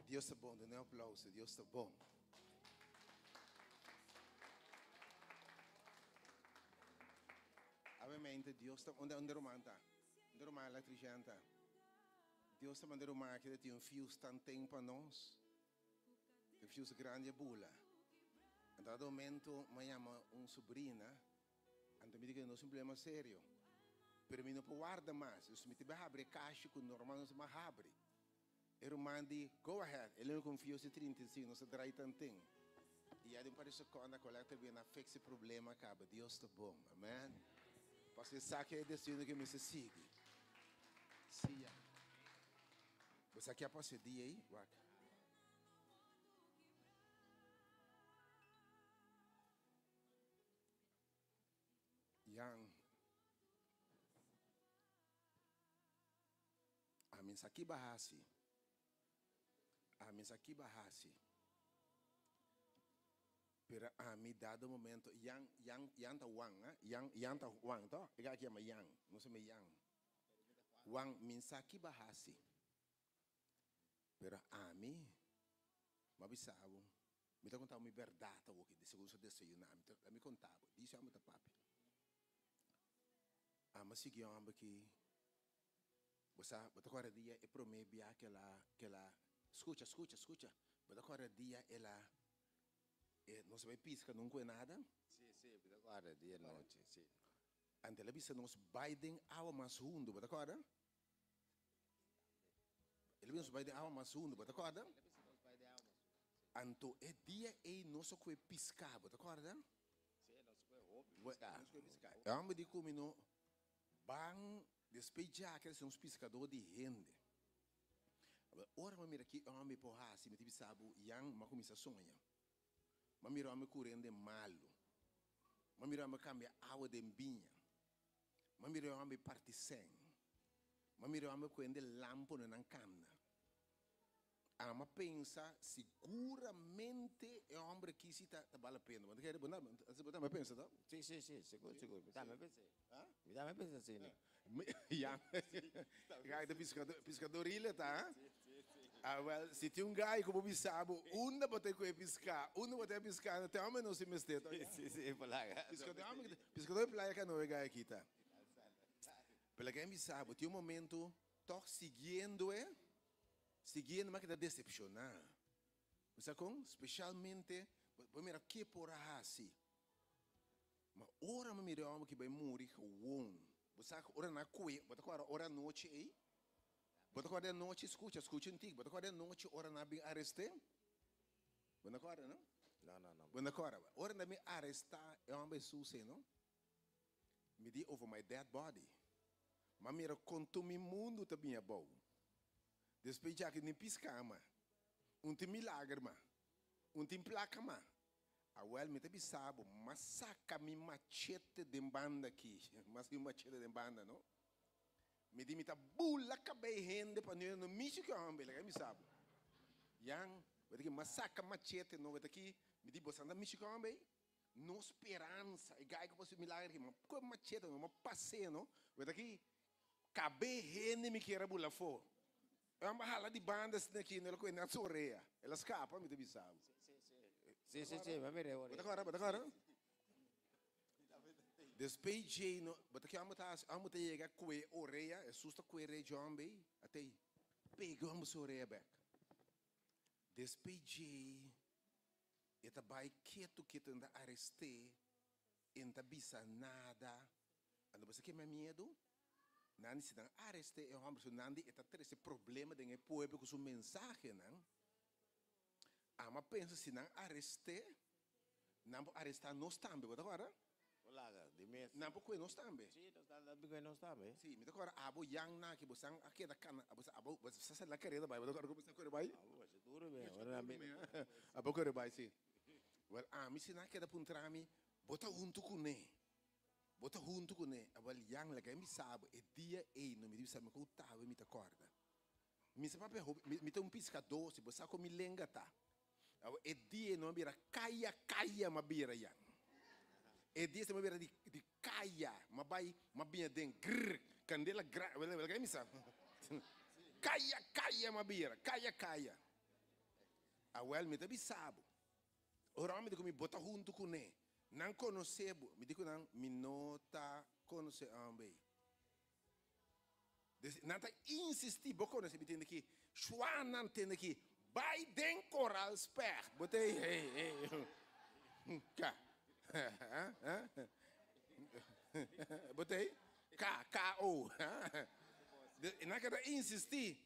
Dios ta bon, duna un aplauso, Dios ta bon. Obviamente Dios ta, unda unda ruman ta? Unda ruman electrician ta? Dios ta manda ruman aki ta tin un fuse tanten pa nos. E fuse grandi a bula. En dado momento mi a yama un sobrina, anto mi di ku nos un problema serio. Pero mi no por warda mas, dus mi ta bai habri e kashi ku normal nos ta bai habri. E ruman di, Go ahead, e leu ku un fuse di 35, nos ta drai tanten. I ya den un par di sekonda collector bini a fix e problema kaba. Dios ta bon. Amen. Pasobra esaki e destino ku mi mester sigui. Si ya. Bo sa ke a pasa e dia ei? Wak. Yan. Ami sa ki ba hasi. Ami sa ki ba hasi. Pero ami dado momento, Yan, Yan, Yan ta Juan, ah? Yan, Yan ta Juan, to? E aki yama Yan. No se me Yan. Juan, mi sa ki ba hasi. Pero ami, m'a bisa bo, mi ta konta bo mi bèrdat awoki, di segun sa desayuná, mi ta, mi konta bo, dice amo ta papia. Ami a sigui hòmber ki, bo sa, bo ta kòrda dia e promé bia ku el a, ku el a, skucha, skucha, skucha, bo ta kòrda dia el a, e, nos a bai piska nunku e nada? Sí, sí, mi ta kòrda dia nochi, sí. Anto el a bisa nos bai den awa mas hundu, bo ta kòrda? El a bisa nos bai den awa mas hundu, bo ta kòrda? Anto e dia ei nos a kohe piská, bo ta kòrda? Sí, nos a kohe hopi piská. Nos a kohe piská. E hòmber di ku mi no ban despues djaki el a ser un piskadó di hende. Ora mi a mira ki e hòmber por hasi, mi ta bisa bo, Yan, mi a kuminsá soña. Mi a mira hòmber kure hende malu. Mi a mira hòmber kambia awa den biña. Mi a mira hòmber parti sèn. Mi a mira hòmber ku hende lam pone nan kamna. Ami a pensa, Siguramente e hòmber aki si ta bal la pena. Bo ta kere? Bo tambe a pensa to? Si, si, si, sigur, sigur. Mi tambe a pensa. Mi tambe a pensa asina. Ya. Gai ta piskador, piskadorile ta, ha? Ah, wel, si tin un gai ku bo bisa bo unda bo ta ku e piská, unda bo ta e piská, no te homber no si mester to, ya? Si, si, palaga. Piskador, homber, piskador di playa ka no e gai aki ta. Pero laga mi bisa bo, tin un momento tòg siguiendo e, siguiendo mi a keda desepshoná. Bo sa kon? Speshalmente, bo mira ke por a hasi. Ma ora mi mira e hòmber ki bai muri gewon, bo sa ku ora nan a kue, bo ta kòrda ora anochi ei? Bo ta kòrda e anochi? Skucha, skucha un tiki, bo ta kòrda e anochi ora nan a bin arest'é? Bo no kòrda, no? No, no, no. Bo no kòrda. Ora nan a bin arestá e hòmber Hesus ei, no? Mi di over my dead body. M'a mira kon tur mi mundu ta bin abou. Despues djaki ni piská ma. Un tin milager ma. Un tin plaka ma. Awel mi ta bisa bo, m'a saca mi machete den banda aki, m'a saca mi machete den banda no, mi di mi ta bula cabey hende pa no no mishi cu e homber, laga mi bisa bo, Jan, bo ta ki m'a saca machete no, bo ta ki, mi di bo sa ta mishi cu e homber ey, no speransa, e guy cu por haci milagro aki, m'a coge machete no, m'a pase no, bo ta ki, Kab'é hende mi kier a bula afó. E homber a hala di banda asina aki, no el a kohe nèt su orea. El a skapa, mi ta bisa bo. Sí, sí, sí, mi a mira e orea. Bo ta kòrda, bo ta kòrda? Despues djei no, bo ta ke homber ta hasi? Homber ta yega kohe e orea, Hesus ta kohe orea dje homber ei, atei, pega e homber su orea bèk. Despues djei, e ta bai ketu ketu, nan ta arest'é. E no ta bisa nada. Anto bo sa ke mi a miedu? Nan di si nan arest'é e hòmber, so nan di e ta trese problema den e pueblo ku su mensahenan. Amo a pensa si nan arest'é, nan por arestá nos tambe, bo ta kòrda? Bo laga di mes. Nan por kue nos tambe. Sí, nos ta nan por kue nos tambe. Sí, mi ta kòrda abo yan nan aki, bo san a keda kana, abo sa abo bo sa sali na kareda bai, bo ta kòrda ku bo sa kore bai? Abo bo sa duru me, ora nan bini. Abo kore bai, sí. Wèl, ami si nan a keda puntra mi, Bo ta huntu kuné? Bo ta huntu kuné? Awèl, Jan, laga mi bisa bo, e dia ei no mi di bisa mi ku tawe mi ta kòrda. Mi sa papia hopi, mi ta un piskadó, si bo sa kon mi lenga ta. Awèl, e dia ei no a bira kaya kaya m'a bira, Jan. E dia esei m'a bira di di kaya, m'a bai, m'a biña den grrr, kandela gran, awèl, laga mi bisa, kaya kaya m'a bira, kaya kaya. Awel, mi ta bisa bo. Ora mi di ku mi, bo ta huntu kuné. Nan konosé bo. Mi di ku nan, mi no ta konosé hòmber ei. Des, nan ta insistí, bo konosé. Mi tende ki, Shuanan tende ki, bai den koral spègt. Bo ta ei, hey, hey. Ka. Bo ta ei? Ka, K-O. Nan keda insistí.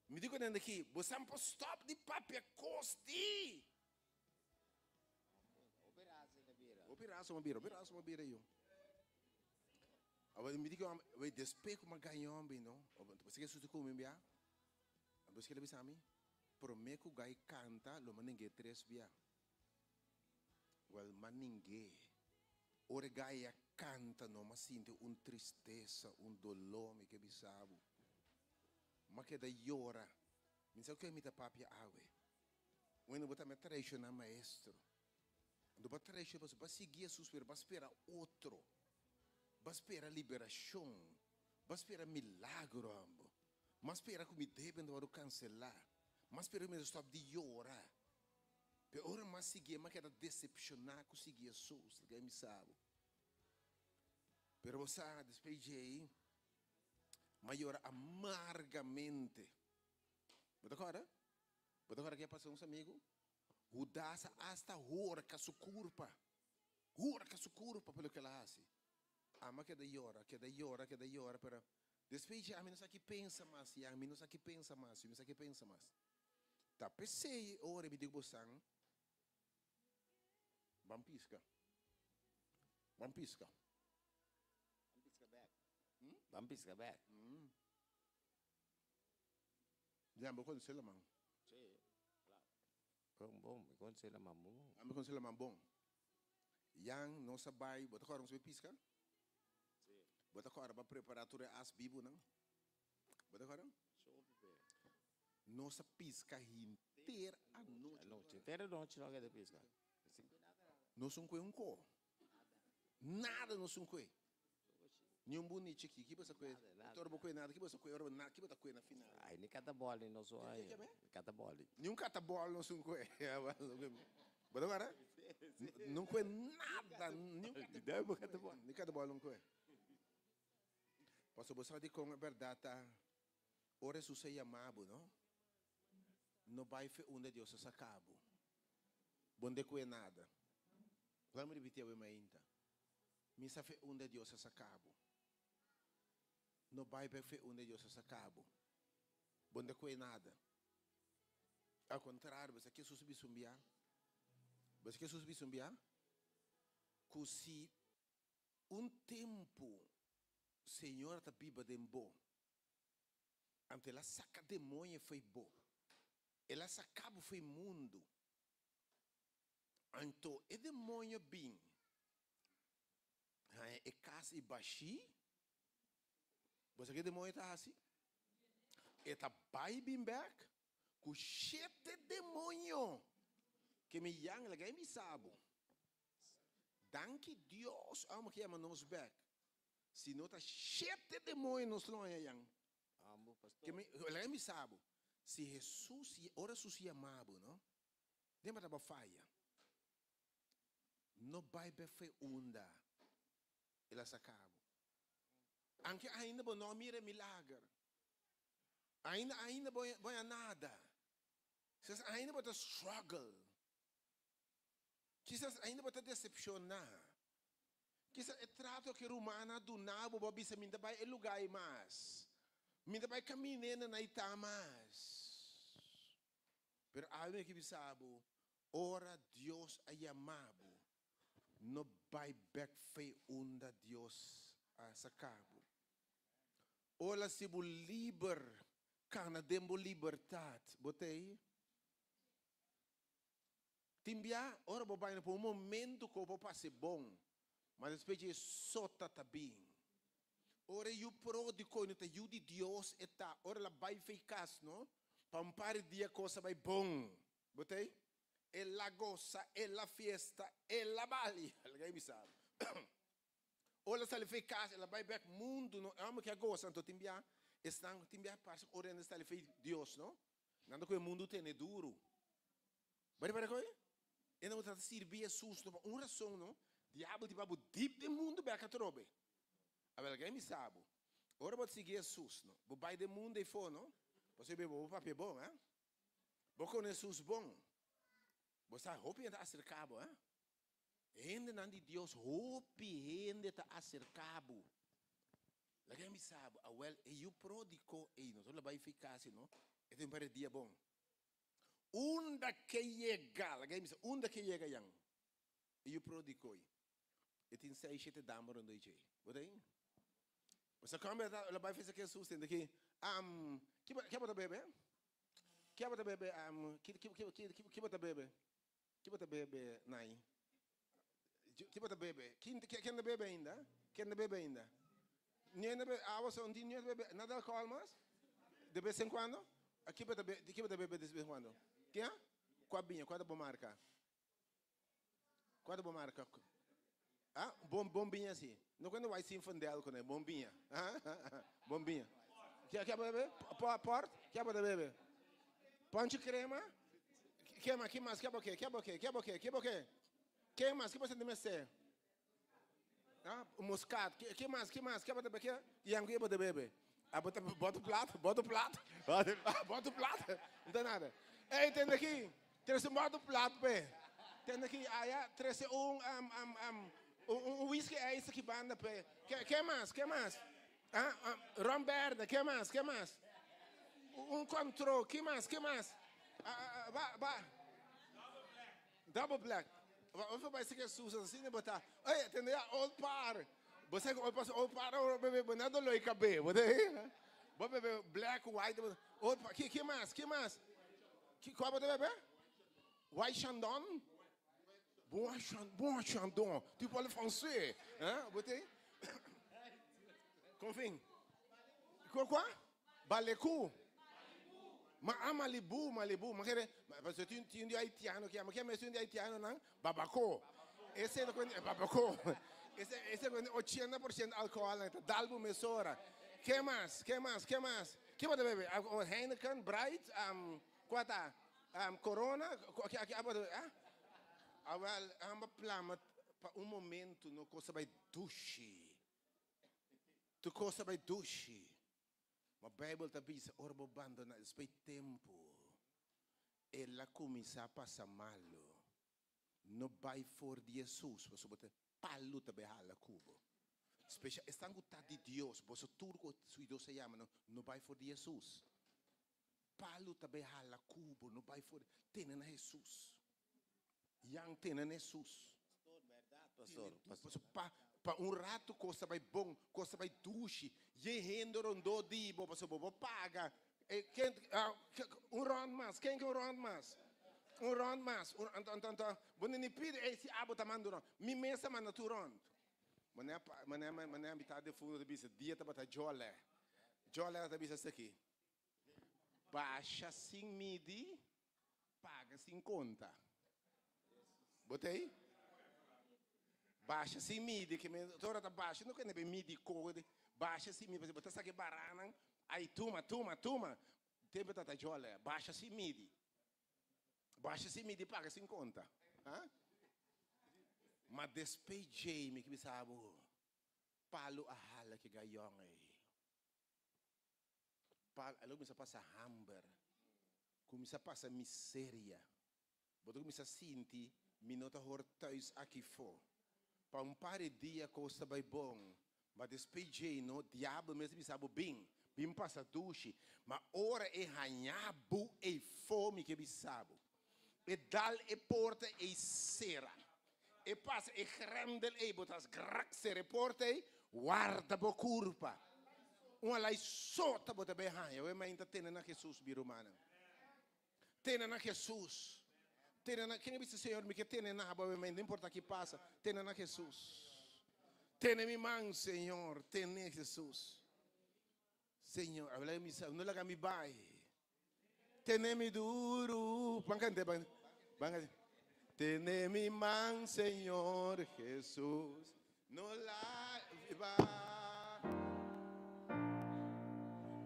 Mi di ku nan aki, Bosan por stòp di papia kos di. Hopi raso m'a bira, hopi raso m'a bira yu. Awor mi di ku hòmber, wei despues ku m'a gaña hòmber no, bo sa ke susi ku mi bia? Bo sa ke el a bisa mi? Promé ku gai kanta lo m'a ning'é tres bia. Wèl, m'a ning'é. Ora e gai a kanta no, m'a sinti un tristesa, un doló, mi ke bisa bo. M'a keda yora. Mi sa ku mi ta papia awe. Weno bo ta me traishoná maestro. Anto bo a traishoná pasobra bo a sigui Hesus pero bo a spera otro. Bo a spera liberashon. Bo a spera milagro ambo. M'a spera ku mi debe ta wòrdu kanselá. M'a spera ku mi ta stòp di yora. Pero ora m'a siguié m'a keda desepshoná ku sigui Hesus. Loke mi sa bo. Pero bo sa despues djei. M'a yora amargamente. Bo ta kòrda? Bo ta kòrda ke a pasa un amigu? Hudas a asta horka su kurpa. Horka su kurpa pa loke el a hasi. Ami a keda yora, keda yora, keda yora, pero despues dje ami no sa ki pensa mas ya, mi no sa ki pensa mas, mi no sa ki pensa mas. Ta p'esei e ora mi di ku bosan, Ban piska. Ban piska. Ban piska bek. Ban piska bek. Ya, bo conoce laman. Sí, claro. Bon, bon, mi conoce laman bon. Ami conoce laman bon. Yan, nos a bai, bo ta kòrda nos a bai piska? Sí. Bo ta kòrda pa prepara tur e as bibunan? Bo ta kòrda? Nos a piska henter anochi. Anochi, henter anochi nos a keda piska. Nos un kue un ko. Nada nos un kue. Ni un buni chiki, ki bo sa kue? Tor bo kue nada, ki bo sa kue ora bo na, ki bo ta kue na final? Ay, ni kataboli nos un ay. Kataboli. Ni un katabol nos un kue. Bo ta wara? No kue nada, ni un katabol. Ni katabol no kue. Pasobra bo sa dikon e bèrdat ta, ora Hesus a yama bo, no? No bai fe unda Dios a saka bo. Bo no ta kue nada. Laga mi ripiti awe mainta. Mi sa fe unda Dios a saka bo. No bai bek fe unda Dios a saka bo. Bo no ta kue nada. Al kontrario, bo sa ke Hesus a bisa un bia? Bo sa ke Hesus a bisa un bia? Ku si un tempu Señor ta biba den bo, anto El a saka demoño fo'i bo. El a saka bo fo'i mundu. Anto e demoño bin haña e kas i bashí. Bo sa ke demoño ta hasi? E ta bai bin bèk ku shete demoño ke mi yan laga e bisa bo. Danki Dios amo ke yama nos bèk. Si no ta shete demoño nos lo haña yan. Ke mi laga e bisa bo. Si Hesus ora Hesus yama bo no. Den bo tabata faya. No bai be fe unda el a saka bo. Anke ainda bo no a mira e milager. Ainda ainda bo bo a nada. Kisas ainda bo ta struggle. Kisas ainda bo ta decepciona. Kisas e trato ke rumannan a duna bo, bo a bisa mi ta bai e luga ei mas. Mi ta bai kamin'e na naita mas. Pero awe mi ke bisa bo, ora Dios a yama bo, no bai bek fe unda Dios a saka bo. Ora si bo liber, kana den bo libertat. Bo ta ei? Tin bia, ora bo bai na por un momento ku bo pasa bon, ma despues dje sota ta bin. Ora e yu pródigo no ta yu di Dios e ta, ora el a bai fei kas no, pa un par di dia kos a bai bon. Bo ta ei? El a gosa, el a fiesta, el a bali. Laga e bisa bo. Ora el a sali fei kas, el a bai bèk mundu no, e hòmber ke a gosa anto tin bia, esnan tin bia parse ora hende sali fei Dios no, nan ta ku e mundu tene duru. Bo ripara koe? E nan ta sirbi Hesus no pa un rason no. Diabel tin pa bo dip den mundu bek atrobe. Awel laga mi sa bo. Ora bo ta sigui Hesus no, bo bai den mundu eyfo no, pasobra bo papia bon, ha? Bo kono Hesus bon. Bo sa hopi hende ta aserka bo, ha? Hendenan di Dios, hopi hende ta aserka bo. Laga mi sa bo, awel e yu prodigo ey, nos lo bai fi kasi no, e tin un par di dia bon. Unda ke yega, laga mi bisa, unda ke yega yan, e yu prodigo ey, e tin seis, shete dama rondó dje. Bo ta ey? Bo sa kon lo bai fesa ke Jesus tende ki, ki bo, ki bo ta bebe? Ki bo ta bebe, ki, ki, ki, ki, ki bo ta bebe? Ki bo ta bebe, Nai? Ki bo ta bebe? Ken, ken ta bebe ainda? Ken ta bebe ainda? Niun ta bebe, awa so, niun ta bebe, nada alcohol mas? De vez en cuando? Ki bo ta bebe, ki bo ta bebe de vez en cuando? Kia? Kua biña? Kua ta bo marka? Kua ta bo marka? Ah, bon, bon biña si. No kuenta White Zinfandel kuné, bon biña. Bon biña. Kia, kia bo ta bebe? Port? Kia bo ta bebe? Ponche crema? Ke mas, ki mas, kia bo ke, kia bo ke, kia bo ke, kia bo ke? Ke mas, ki bo sinti mester? Ah, muscat, ki, ki mas, ki mas, kia bo ta bebe? Kia, yan ku bo ta bebe? Ah, bo ta, bota plat, bota plat, bota plat, no ta nada. Ey, tende aki, trese un bota plat pe. Tende aki, aya, trese un, um, um, um, un, un whisky ice aki banda pe. Ke, ke mas, ke mas? Ah, ah, ron berde, ke mas, ke mas? Un Cointreau, ke mas, ke mas? Ah, ah, ba, ba. Double black. Of bai se Jesus asina bota. Ey, tende ya Old Par. Bo sa Old Par, Old Par ora bebe, bo na dolor kabe. Bo te Bo bebe black, white, Old Par. Ke, ke mas, ke mas? Ki, kwa bo te bebe? White Chandon? Bon Chandon, bon Chandon. Tu parles français, hein? Bo te? Confin. Kwa, kwa? Baleku. Ma a Malibu, Malibu. Ma kere, pasobra tin, tin di haitiano ki, ma ke mes tin di haitiano nan? Babaco. Ese ta kuende, babaco. Ese, ese kuende 80% alcohol nan, ta dal bo mesora. Ke mas, ke mas, ke mas? Ke bo ta bebe? Heineken, Bright, kwa ta? Corona, ki, ki, abo ta bebe? Ah? Awel, amba plama pa un momento no cosa bai dushi. Tu cosa bai dushi. Ma Bijbel ta bisa, ora bo bandona, despues tempo, el a cuminsa pasa malo. No bai for di Jesus, pasobra bo ta palu ta bai hala cu bo. Special, esnan cu ta di Dios, boso tur cu su Dios a yama, no, no bai for di Jesus. Palu ta bai hala cu bo, no bai for, tene na Jesus. Yan tene na Jesus. Pastor, berdad, pastor. Pastor, pa, pa un rato cosa bai bon, cosa bai dushi. Ye hende rondó di bo, pasobra bo bo paga. Eh, ken, ah, un rond mas, ken ke un rond mas? Un rond mas. Un, anto, anto, anto, bo no ni pidi, ey, si abo ta manda un rond. Mi mes a manda tur rond. Mané, mané, mané, mitad de fundo ta bisa, dia tabata jole. Jole ta bisa esaki. Basha sin midi, paga sin konta. Bo ta ei? Basha sin midi, ke men ora ta basha no kende be midi ko de. Basha sin midi, bo ta sa ke baranan, ai tuma, tuma, tuma. Tempo ta ta jole, basha sin midi. Basha sin midi, paga sin konta. Ha? Ma despues Jamie ki bisa bo, palu a hala ke gayon ei. Pa el a kuminsá pasa hamber, kuminsá pasa miseria. Bo ta kuminsá sinti, mi no ta hor thuis aki fo. Pa un par di dia kos ta bai bon, ma despues djei no, diabel mes ta bisa bo bin, bin pasa dushi. Ma ora e haña bo ei fo, mi ke bisa bo, e dal e porta ei sera. E pasa e grendel ei, bo ta grak sera e porta ei, warda bo kurpa. Un alai sota bo ta bay haña. We mainta tene na Jesus, mi rumannan. Tene na Jesus. Tene na, ken a bisa Señor, mi ke tene na bo, we mainta, no importa ki pasa, tene na Jesus. Tene mi man, Señor, tene Jesus. Señor, habla mi sa, no laga mi bai. Tene mi duru. Ban cante, ban, ban cante. Tene mi man, Señor Jesus. No la va.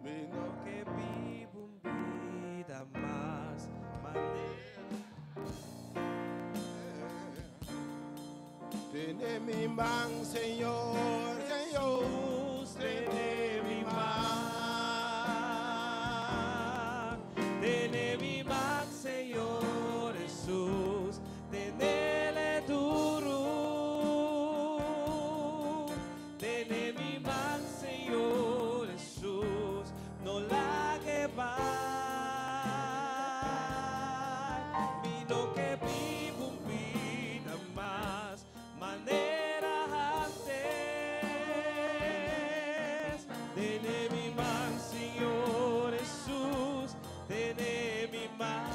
Mi no ke biba un bida mas manera. Tene mi man, Señor Jesus, tene mi man. Tene mi man, Señor Jesus, tenele duru. Tene mi man, Señor Jesus, no lague bai. Mi no ke biba un bida mas manera antes. Tene mi man, Señor Jesus, tene mi man.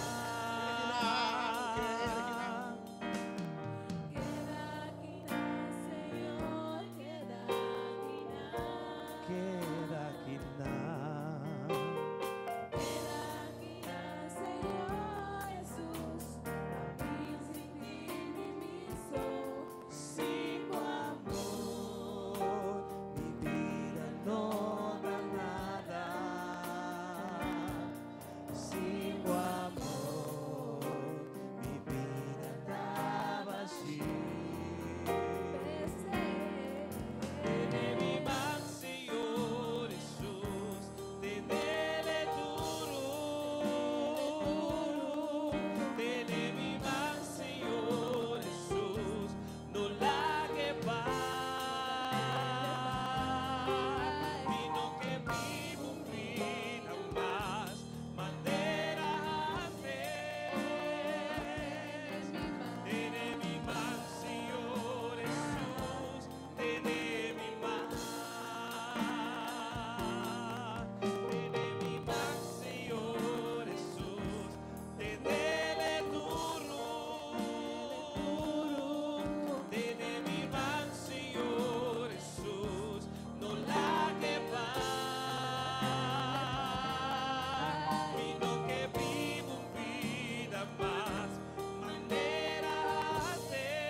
Keda akinan, Señor, keda akinan. Keda akinan. Keda akinan, Señor Jesus, pa mi sinti mi so. Sin bo amor, mi bida no ta nada. Sin bo amor, mi bida ta bashí. Tene mi man, Señor Jesus, tenele duru. Tene mi man, Señor Jesus, no lague bai. Mi no ke biba un bida mas manera antes. Tene mi man, Señor Jesus, tene mi man. Tene mi man, Señor Jesus, tenele duru. Tene mi man, Señor Jesus, no lague bai. Mi no ke biba un bida mas manera antes.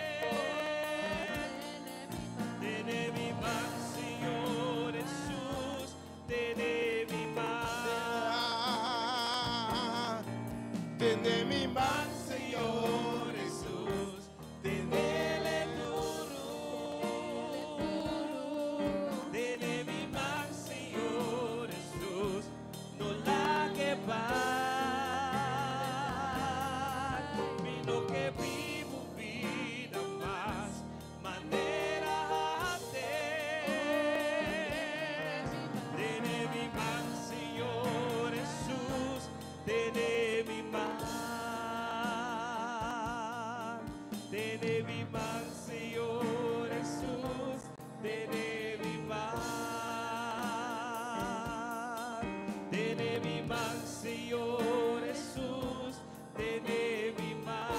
Tene mi man, Señor Jesus, tene mi man. Tene mi man, Señor Jesus, tenele duru. Tene mi man, Señor Jesus, no lague bai. Mi no ke biba un bida mas manera antes. Tene mi man, Señor Jesus, tene mi man. Tene mi man, Señor Jesus, tene mi man. Tene mi man, Señor Jesus, tene mi man.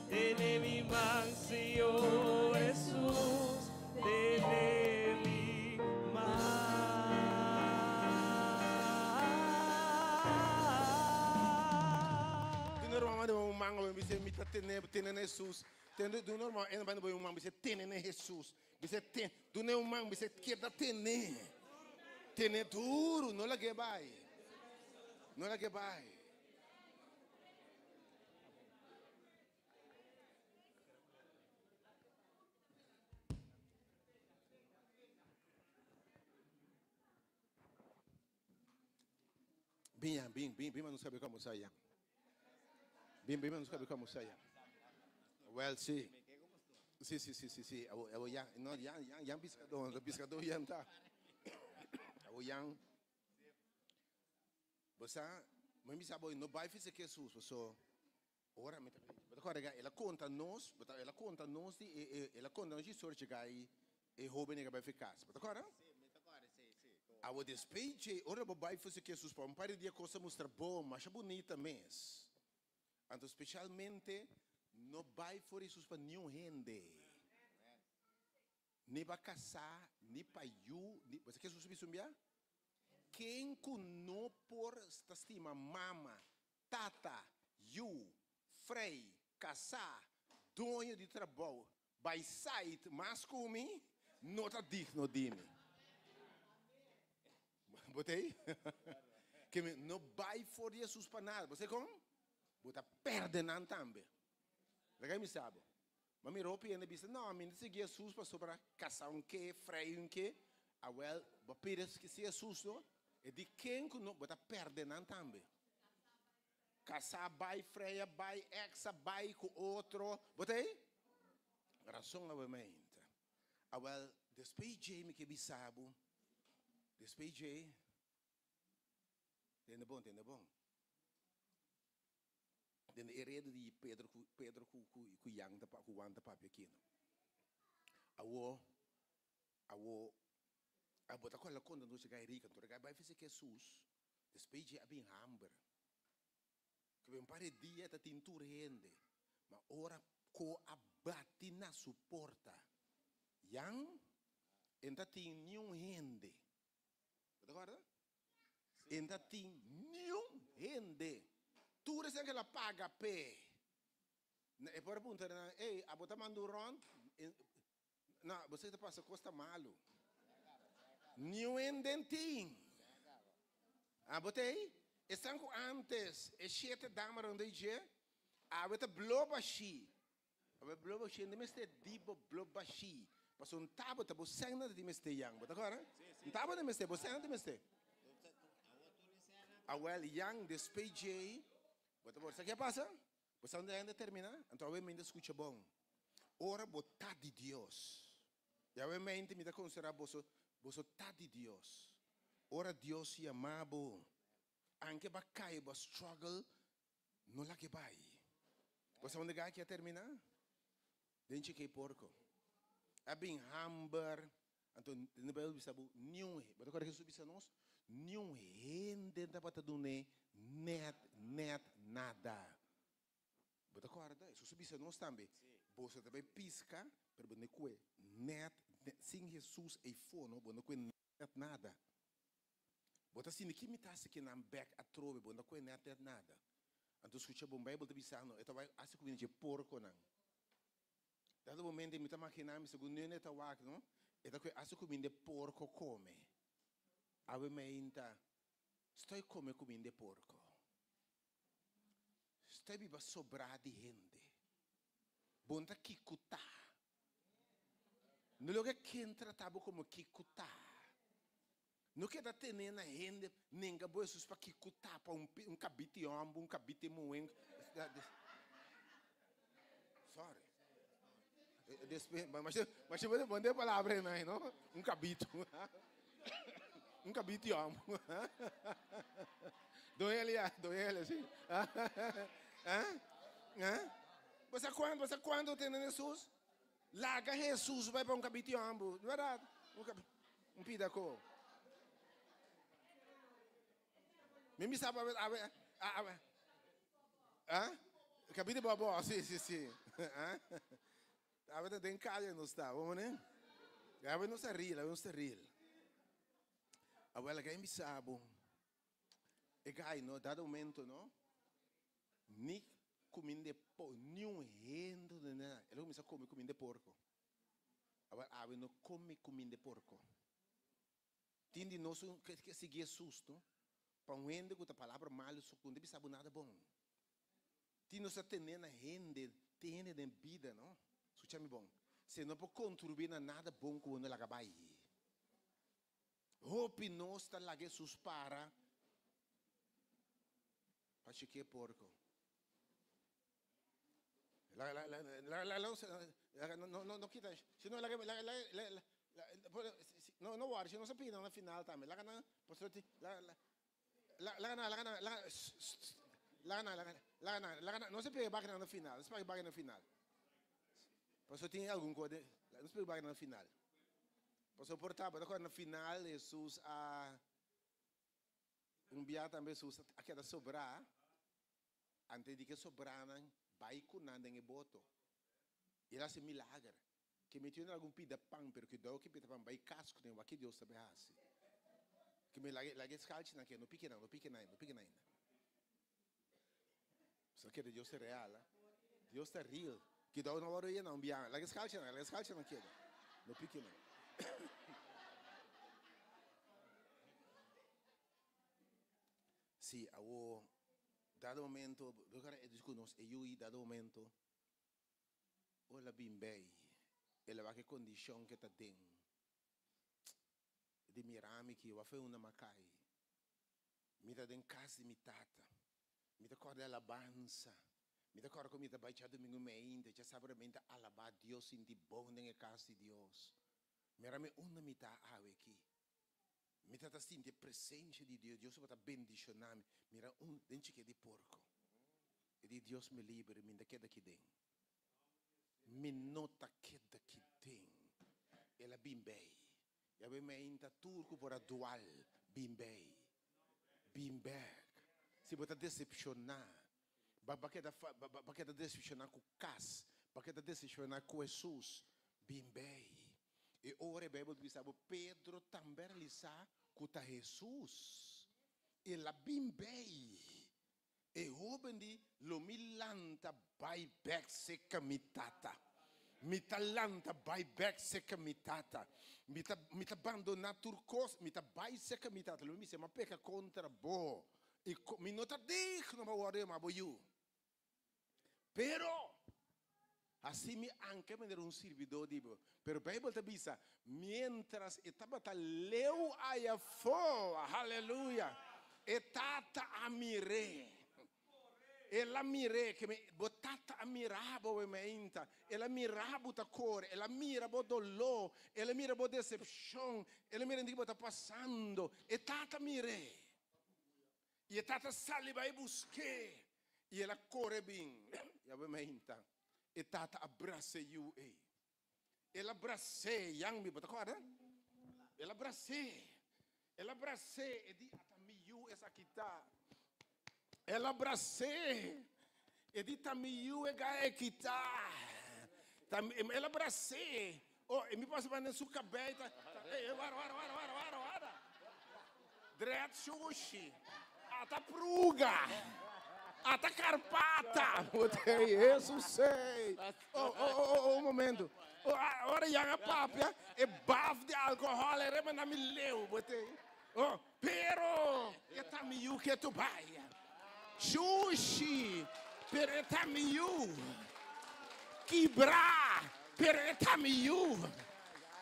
Tene mi man, Señor Jesus, tene mi man. Duna ruman un man, bisa mi ta tene, tene na Jesus. Tene, duna ruman, un man, bisa tene na Jesus. Bisa ten, duna un man, bisa keda tene. Tene duru, no lag'é bai. No lag'é bai. Bin ya, bin, bin, bin, mas nos kabe ku almursá ya. Bin, bin, mas nos kabe ku almursá ya. Well, sí. Sí, sí, sí, sí, sí. Abo, abo ya, no, ya, ya, ya piskadó, piskadó ya ta. Abo ya. Bo sa, mi bisa bo, no bai fisi Jesus, so ora mi ta, bo ta kòrda el a konta nos, bo ta, el a konta nos di, el a konta nos di historia chikai e hóben a bai fi kas. Bo ta kòrda? Sí, mi ta kòrda, sí, sí. Awo despeche, ora bo bai fisi Jesus pa un par di dia kos a mustra bon, masha bunita mes. Anto spesialmente no bai for Jesus pa niun hende. Ni pa kasá, ni pa yu, ni, bo sa ke Jesus a bisa un bia? Ken ku no por ta stima mama, tata, yu, frei, kasá, doño di trabou, bai sait mas ku mi, no ta digno di mi. Bo ta ei? Ke mi no bai for di Jesus pa nada. Bo sa kon? Bo ta perde nan tambe. Laga mi sa bo. Ma mira hopi hende bisa, no, mi no ta sigui Hesus pasobra kasa un ke, frei un ke. Awel, bo pidi si Hesus no, e di ken ku no, bo ta pèrdè nan tambe. Kasá bai, frei a bai, èks a bai ku otro. Bo ta ei? Rason awe mainta. Awel, despues dje mi ke bisa bo, despues dje, tende bon, tende bon. Den e redu di Pedro ku Pedro ku ku ku Jan ta ku Juan ta papia aki no. Awo, awo, abo ta kòrda konta nos gai rika, anto gai bai fese Hesus, despues dje a bin hamber. Ku un par di dia ta tin tur hende, ma ora ku a bati na su porta, Jan e no ta tin niun hende. Bo ta kòrda? E no ta tin niun hende. Tur esnan ku el a paga p'e. E por a puntra nan, Ey, abo ta manda un rònt? No, bo sa ta pasa kos ta malu. Niun hende tin. Abo ta ei? Esnan ku antes e shete dama rondó i dje, awe ta blo bashí. Awe blo bashí, hende mester di bo blo bashí. Pasobra un tabata bo sèn nan ta tin mester yan. Bo ta kòrda? Un tabata mester, bo sèn nan ta mester. Awèl yan despues dje, bo ta por sa ke a pasa? Bo sa unda hende termina? Anto awe mi ta skucha bon. Ora bo ta di Dios. I awe mente mi ta konsiderá boso, boso ta di Dios. Ora Dios yama bo, anke bo a kai, bo a struggle, no laga e bai. Bo sa unda gaki a termina? Den chikei porko. A bin hamber. Anto den Bijbel bisa bo, niun, bo ta kòrda Hesus bisa nos? Niun hende tabata dun'é nèt nèt nada. Bo ta kòrda? Hesus a bisa nos tambe, boso ta bai piska, pero bo no kue nèt nèt. Sin Hesus eifó no, bo no kue nèt nada. Bo ta sinti ki mi ta hasi kinan bèk atrobe, bo no ta kue nèt nèt nada. Anto skucha bon, Bijbel ta bisa no, e ta bai hasi ku bini dje porkonan. Dado momento mi ta magina mi segun nene ta wak no, e ta kue hasi kuminda e porko kome. Awe meinta stoi kome kuminda e porko. Stoi biba sobrá di hende. Bon ta kikutá. No loke ken trata bo komo kikutá. No keda tene na hende nenga bo Hesus pa kikutá pa un kabiti hòmber, un kabiti muhé. Sorry. Despues, masha bo bon den palabra ei no? Un kabito. Un kabiti hòmber. Don Elia, don Elia, si. Bo sa kuantu, bo sa kuantu tene Hesus? Laga Hesus bai pa un kabiti hòmber. Bèrdat? Un pida ko. Mi bisa bo awe, awe, ah? Kabiti bobo, si, si, si. Ah? Awe ta den kaya nos ta, bo mane? Awe nos ta real, awe nos ta real. Awe laga mi bisa bo, e gai no, dado momento no, ni kuminde po, ni un hende no nada, el a kuminsa kome kuminde porko. Awor awe no kome kuminde porko. Tin di nos un ke sigui Hesus no pa un hende ku ta palabra malu so ku no ta bisa bo nada bon. Tin nos ta tene na hende, tin hende den bida no, skucha mi bon, si e no por kontribuí na nada bon ku bo no laga bai. Hopi nos ta laga Hesus para pa chik'é porko. La, la, la, la, la, la, no, no, no kita, si no, laga, laga, laga, la, la, no, no worry, si no se pida na final tambe, laga nan, pasobra ti, la, la, la, laga nan, laga nan, laga, laga nan, laga, laga nan, laga nan, no se pega baki nan na final, no se pega baki na final. Pasobra tin algun cosa den, no se pega baki nan na final. Pasobra por ta, bo ta acorda na final Jesus a, un bia tambe Jesus a keda sobrá, Antes di ke sobranan bai ku nan den e boto, el a hasi milager. Ke metió nan algun pida pan, pero kidou ke pida pan bai kas ku nan, wak ke Dios ta bai hasi. Ke me laga laga e skalchinan ke, no piki nan, no piki nan, no piki nan ainda. Bo sa kere Dios ta real, ah? Dios ta real. Kidou no wòrdu yena un biaha. Laga e skalchinan, laga e skalchinan keda. No piki nan. Sí, awo dado momento, bo kara e disku nos e yui dado momento. Ora bin bei, el a wak e kondishon ke ta den. E di, Mira mi ki, wak fe unda m'a kai. Mi ta den kas di mi tata. Mi ta kòrda e alabansa. Mi ta kòrda ku mi ta bai djadumingu meinta, djasabramente alabá Dios, sinti bon den e kas di Dios. Mira mi unda mi ta awe aki. Mi ta ta sinti e presensia di Dios. Dios tabata bendishoná mi. Mira un den chike di porko. E di Dios mi liber, mi no ta keda aki den. Mi no ta keda aki den. El a bin bei. Ya bo meinta tur ku por a dual bin bei. Bin bek. Si bo ta desepshoná, ba ba keda ba keda desepshoná ku kas, ba keda desepshoná ku Hesus, bin bei. E ora e Beibel ta bisa bo Pedro tambe a realisá ku ta Hesus. El a bin bei. E hoben di, Lo mi lanta bai bek seka mi tata. Mi ta lanta bai bek seka mi tata. Mi ta, mi ta bandoná tur kos, mi ta bai seka mi tata. Lo mi bisa, Mi a peka kontra bo, i mi no ta digno pa wòrdu yamá bo yu. Pero, hasi mi anke manera un sirbidó di bo. Pero Beibel ta bisa, miéntras e tabata leu ayafó, haleluya, e tata a mir'é. El a mir'é, ke mi, bo tata a mira bo we meinta. El a mira bo ta kore, el a mira bo doló, el a mira bo desepshon, el a mira di bo ta pasando. E tata a mir'é. I e tata sali bai busk'é, i el a kore bin. Yahweh meinta, e tata a brasa e yu ei. El a bras'é, Yang mi, bo ta kòrda? El a bras'é, el a bras'é, e di, Ata mi yu esaki ta. El a bras'é, e di, Ta mi yu e gai aki ta. Ta mi, el a bras'é. Oh, e mi pasa banda su kabei ta, ta, ey, wara, wara, wara, wara, wara, wara. Dread sushi. Ata pruga. Ata karpata. Botei, Jesus sei. Oh, oh, oh, oh, un momento. Oh, ah, ora yang a papia, e baf di alcohol e rema na mi leu, botei. Oh, pero e ta mi yu ke tu bai. Shushi, pero e ta mi yu. Kibrá, pero e ta mi yu.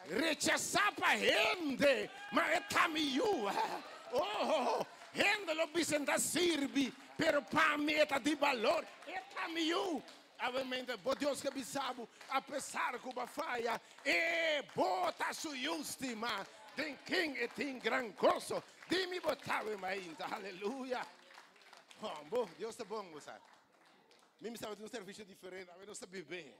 Rechasá pa hende, ma e ta mi yu. Oh, hende lo bisa N ta sirbi, pero pa mi e ta di balor. E ta mi yu. Awe bo Dios ke bisa bo, apesar ku bo a faya, e bo ta su yu stimá, den ken e tin gran goso. Di mi bo ta awe mainta. Aleluya. Bo Dios ta bon, bo sa. Mi mi staba tin un servisio diferente, awe nos ta bibé.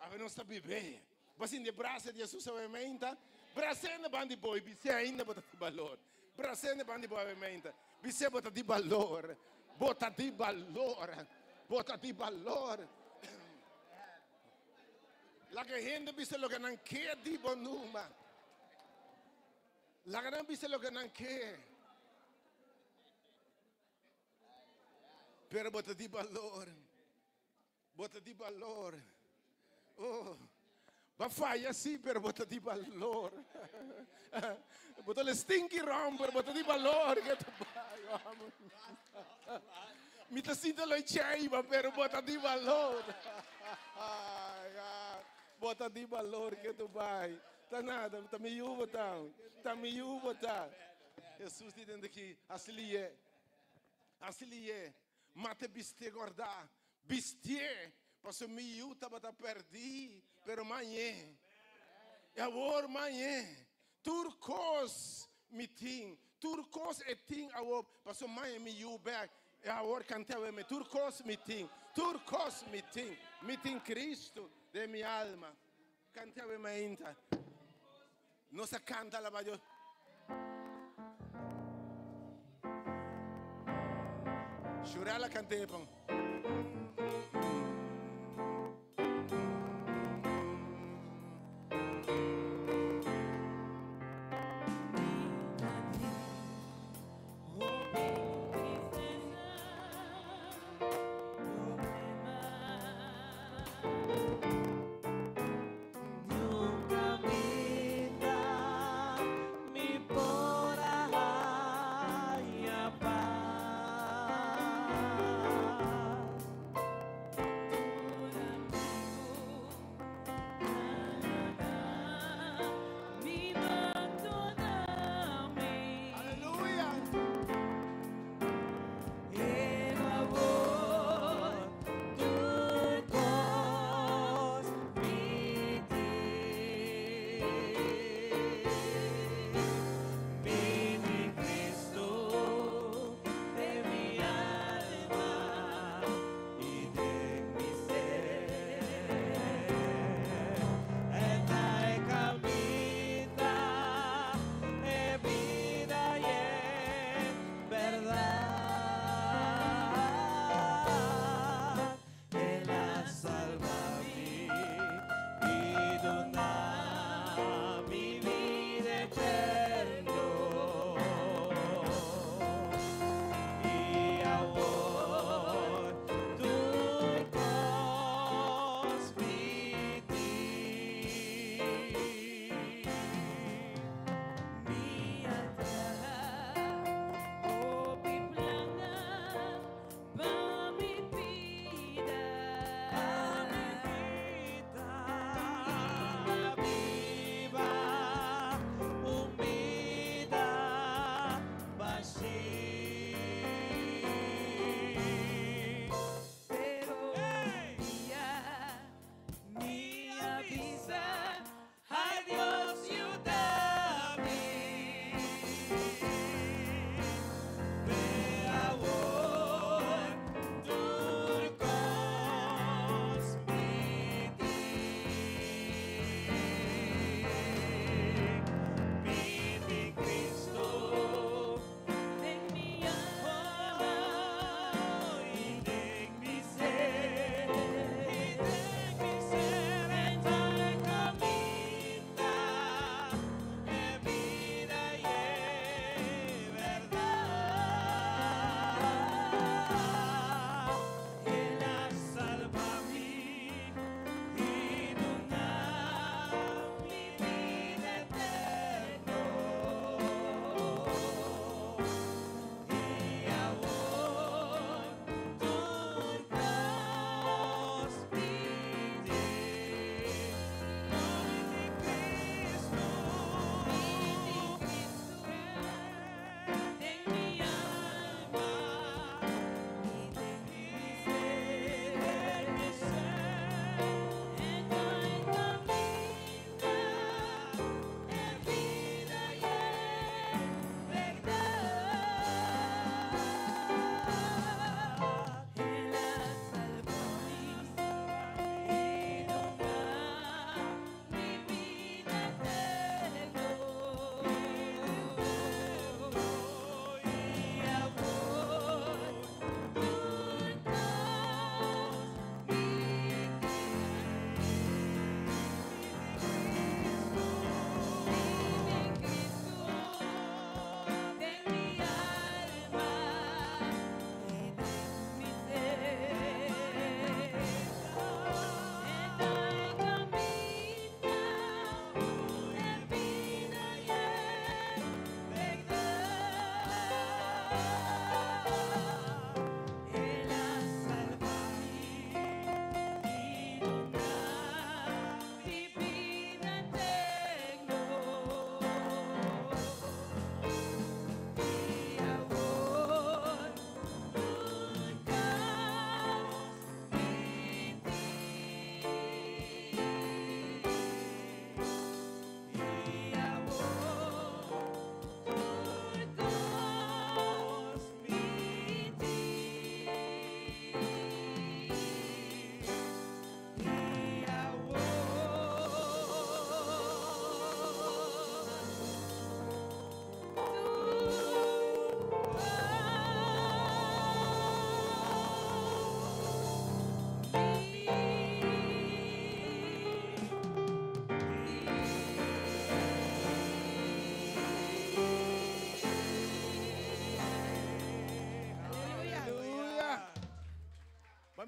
Awe nos ta bibé. Bo sinti e brasa di Jesus awe mainta? Bras'é na banda di bo i bis'é ainda bo ta di balor. Bras'é na banda di bo awe mainta. Bis'é bo ta di balor. Bo ta di balor. Bo ta di balor. Laga hende bisa loke nan ke di bo numa. Laga nan bisa loke nan ke. Pero bo ta di balor. Bo ta di balor. Oh, ba faya sí, pero bo ta di balor. Bo ta le stinky rom, pero bo ta di balor. Que tu bai, vamos. Mi ta sinta lo cheiba, pero bo ta di balor. Bo ta di balor que tu bai. Ta nada, ta mi yu bo ta. Ta mi yu bo ta. Jesus di den aki, hasi liye. Hasi liye. Mate bistié gòrdá, bistié, pasobra mi yu tabata pèrdí, pero mañé. I awor mañé. Tur kos mi tin, tur kos e tin awor, pasobra mañé mi yu bèk. I awor kant'é awe mi, tur kos mi tin, tur kos mi tin, mi tin Cristo den mi alma. Kant'é awe mainta. Nos a kanta alabá Dios. Shurella kant'é pon.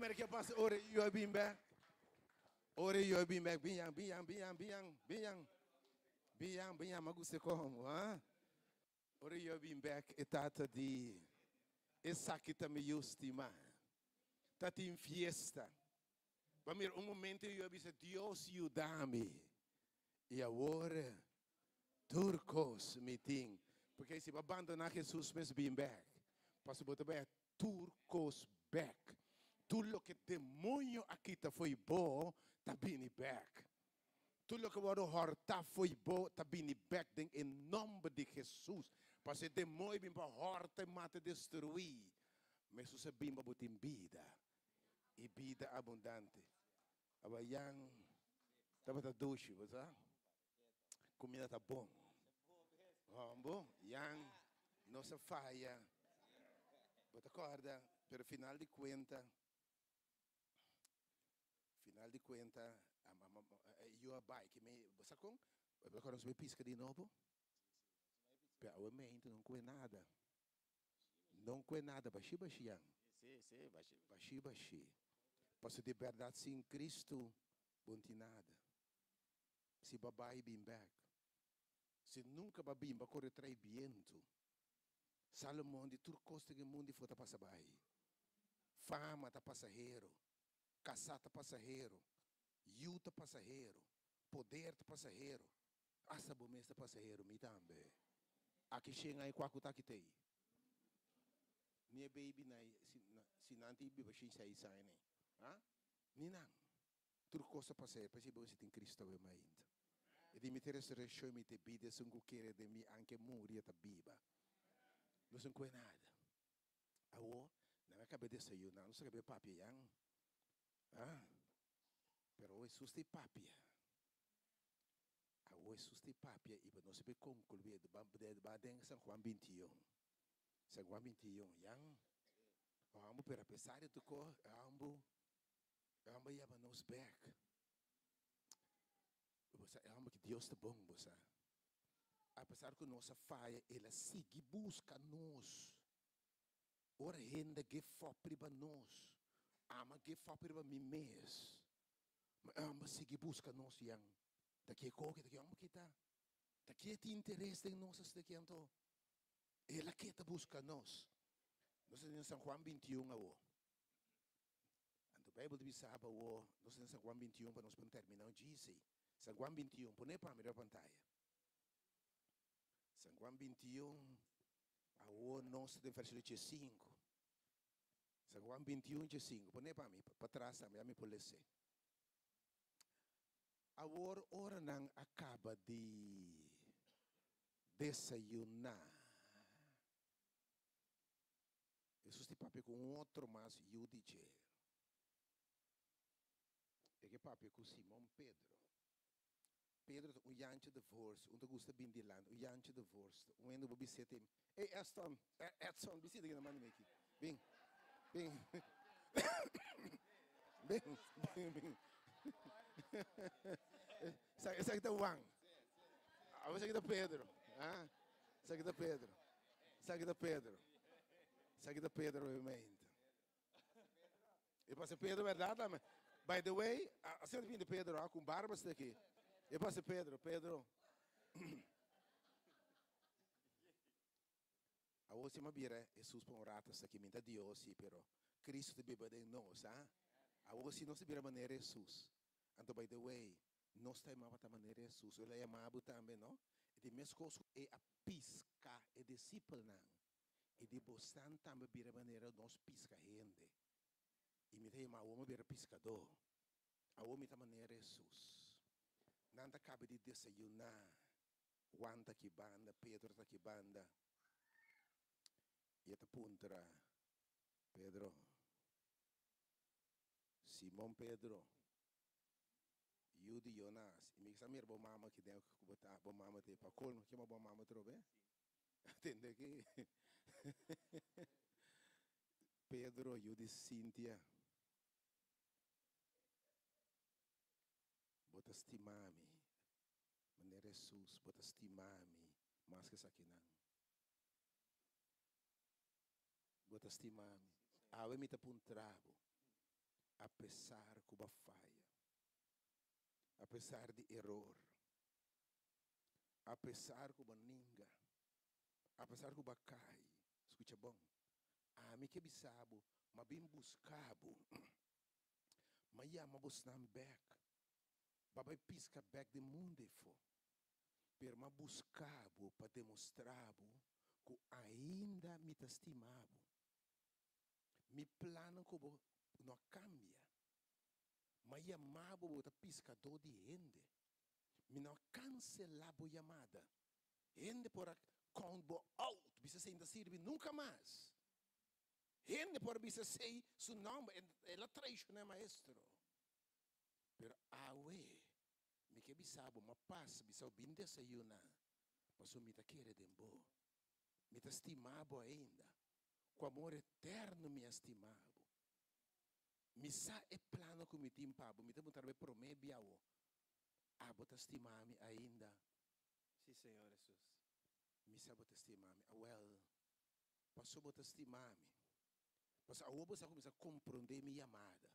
Merke pas ora yu a bin bek. Ora yu a bin bek, bin yan, bin yan, bin yan, bin yan, bin yan. Bin yan, bin yan, ma gusta como, ha? Ora yu a bin bek, e tata di, Esaki ta mi yu stimá. Ta tin fiesta. Bo a mira un momento yu a bisa, Dios yuda mi. I awor tur kos mi tin. Porque si bo a bandoná Jesus mes bin bek, pasobra bo ta bai tur kos bek. Tur loke demoño a kita fo'i bo ta bini bek. Tur loke wòrdu hòrtá fo'i bo ta bini bek den e nòmber di Jesus. Pasobra e demoño bin pa hòrta i mata i destruí. Ma Jesus a bin pa bo tin bida i bida abundante. Abayan tabata dushi, bo sa. Kumida ta bon. Hombo, yan no sa faya. Bo ta kòrda, pero final di kuenta, final di kuenta, yu a bai ke mi, bo sa kon? Bo ta kòrda nos bai piska di nobo? Pero awe meintu no kue nada. No kue nada, bashi bashi yan. Sí, sí, bashi. Bashi bashi. Pasobra di bèrdat sin Kristu bo no tin nada. Si bo a bai bin bek. Si nunka bo a bin bo a kore trai bientu. Salomon di tur kos den e mundu ifo ta pasa bai. Fama ta pasahero, kasá ta pasahero, yu ta pasahero, poder ta pasahero, asta bo mes ta pasahero, mi tambe. Aki shen ai kua ku ta aki tei. Ni e baby nai si nan tin biba shen seis aña nei. Ha? Ni nan. Tur kos ta pas'é, p'esei bo mester tin Cristo awe mainta. E di mi ta resureccion i mi ta e bida, esun ku kere den mi anke muri e ta biba. Nos no kohe nada. Awo, nan a kaba desayuná, nos a kaba papia yan. Ah, pero awo Hesus ta e papia. Awo Hesus ta e papia i pa nos a bai konkluí, ba den San Juan 21. San Juan 21, yan. Ambo, pero apesar di tur kos, ambo. E homber yama nos bek. Bo sa, e homber ki Dios ta bon, bo sa. Apesar ku nos a faya, el a sigui buska nos. Ora hende give up riba nos, ama give up riba mi mes. Ma e homber sigui buska nos yan. Ta ke koke, ta ke homber ki ta. Ta ke tin interes den nos asina ki anto. El a ke ta buska nos. Nos ta den San Juan 21 awo. Anto Bijbel ta bisa bo awor, nos ta den San Juan 21 pa nos por termina un djisi. San Juan 21, pone pa mi riba pantaya. San Juan 21, awor nos ta den versikulo 15. San Juan 21, 15, pone pa mi, patras tambe, ya mi por lese. Awor ora nan a kaba di desayuná. Hesus di papia ku un otro mas yu di dje. E ke papia ku Simon Pedro. Pedro ta un yantje de vorst, un ta gusta bin dilanti, un yantje de vorst. Un hende bo bis'é te, Ey Eston, Edson, bisita aki na manda mi aki. Bin, bin. Bin, bin, bin. Esaki ta Juan. Abo esaki ta Pedro. Ah, esaki ta Pedro. Esaki ta Pedro. Esaki ta Pedro obviamente. E pasa Pedro verdad tambe. By the way, asina ta bini Pedro ah, con barba esta aki. E pasa Pedro, Pedro. Awor si mi a bira Jesus pa un rato esta aki, mi ta Dios si, pero Cristo ta biba den nos, ah. Awor si nos ta bira manera Jesus. Anto by the way, Nos ta yama ta manera Hesus. El a yama bo tambe, no? E di meskos ku E a piska e disipelnan, e di bosnan tambe bira manera nos piska hende. I mi ta yama awor mi bira piskadó. Awor mi ta manera Hesus. Nan ta kaba di desayuná. Juan ta aki banda, Pedro ta aki banda. I e ta puntra Pedro, Simon Pedro, Yu di Jonas. I mi sa mira bo mama aki den ku bo ta, bo mama ta pa colmo. Kema bo mama trobe? Tende aki. Pedro, yu di Cynthia. Bo ta stima mi manera Jesus, bo ta stima mi mas ke esakinan. Bo ta stima mi. Awe mi ta puntra bo. Apesar ku bo a faya, apesar di eror, apesar ku bo a ninga, apesar ku bo a kai, skucha bon, ami ke bisa bo, m'a bin buska bo, m'a yama bosnan bèk, bo a bai piska bèk den mundu efo, pero m'a buska bo pa demostrá bo ku ainda mi ta stima bo. Mi plannan ku bo no a kambia. M'a yama bo, bo ta piskadó di hende. Mi no a kanselá bo yamada. Hende por a count bo out, bisa esei no ta sirbi nunka mas. Hende por a bisa esei su nòmber, el a traishoná e maestro. Pero awe mi ke bisa bo, m'a pasa bisa bo bin desayuná, pasobra mi ta kere den bo. Mi ta stima bo ainda. Ku amor eterno mi a stima bo. Mi sa e plano ku mi tin pa bo. Mi ta puntra bo e promé bia awo, Abo ta stima mi ainda? Sí, Señor Hesus. Mi sa bo ta stima mi. Awel, paso bo ta stima mi. Paso awo bo sa kuminsá komprondé mi yamada.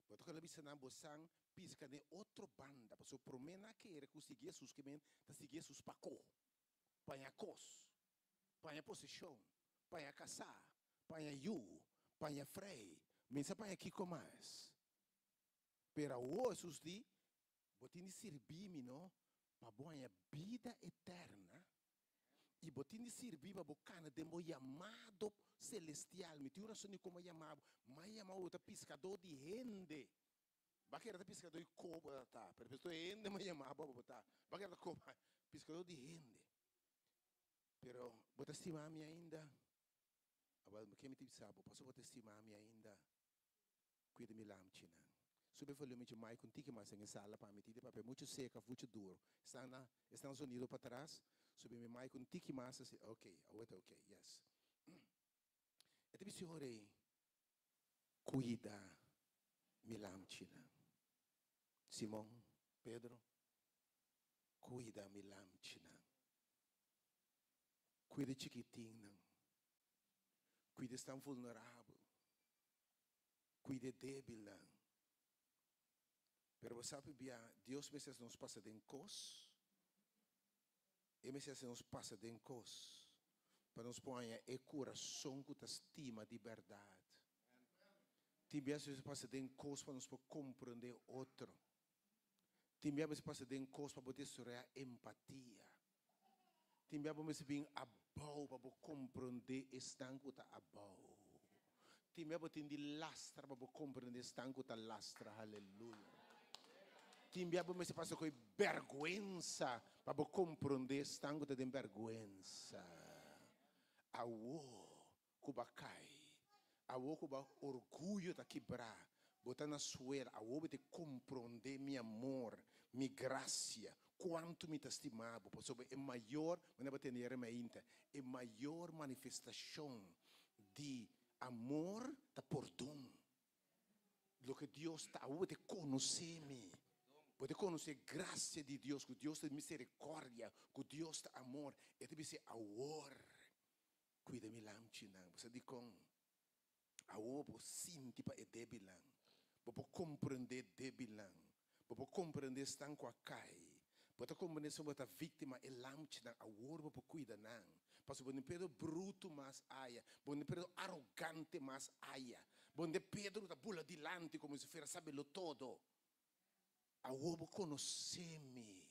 Bo ta keda bisa nan bo san piska den otro banda. Paso promé nan a kere ku sigui Hesus ke men ta sigui Hesus pa ko, paña kos, paña poseshon, paña kasá, paña yu, paña frei, mi sa paña kiko mas. Pero awor Hesus di, Bo tin di sirbi mi no pa bo haña bida eterna, i bo tin di sirbi pa bo kana den bo yamado selestial. Mi tin un rason di kon bo a yama bo. Mi a yama bo ta piskadó di hende. Bo a kere ta piskadó di kobo ta ta, pero piskadó di hende mi a yama bo pa bo ta. Bo a kere ta kobo, piskadó di hende. Pero bo ta stima mi ainda? Awel, ke mi ta bisa bo, pasobra bo ta stima mi ainda. Cuida mi lamchinan. Sube volumen dje mic un tiki mas den e sala pa mi tin di papia mucho seco of mucho duro. Esnan na esnan zonido patras, sube mi mic un tiki mas asi. Ok, awor ta ok, yes. E ta bisa ora ei, Cuida mi lamchinan. Simon, Pedro, cuida mi lamchinan. Cuida e chikitinnan. Cuida esnan vulnerabel. Cuida e debilnan. Pero bo sa pabia Dios mester haci nos pasa den cos? E mester haci nos pasa den cos pa nos por haña e curason cu ta stima di berdad. Tin bia nos mester pasa den cos pa nos por comprende otro. Tin bia mester pasa den cos pa bo desaroya empatia. Tin bia bo mester bin abou pa bo komprondé esnan ku ta abou. Tin bia bo tin di lastra pa bo komprondé esnan ku ta lastra. Haleluya. Tin bia bo mester pasa ku e bèrgwensa pa bo komprondé esnan ku ta den bèrgwensa. Awor ku bo a kai, awor ku bo orguyo ta kibrá, bo ta na suela, awor bo ta komprondé mi amor, mi grasia, kuantu mi ta stima bo, pasobra e mayor, manera bo tende yere mainta, e mayor manifestashon di amor ta pordon. Loke Dios ta, awor bo ta konosé mi, bo ta konosé grasia di Dios, ku Dios ta miserikordia, ku Dios ta amor, e ta bisa awor. Cuida mi lamchinan. Bo sa dicon? Awor bo sinti pa e debilnan. Bo por comprende debilnan. Bo por comprende esnan cu a cay. Bo ta comprende esnan cu ta victima. E lamchinan, awor bo por cuida nan. Pasobra bo no Pedro bruto mas aya. Bo no Pedro arogante mas aya. Bo no Pedro cu ta bula dilanti como si fuera sabelo todo. Awor bo conoce mi.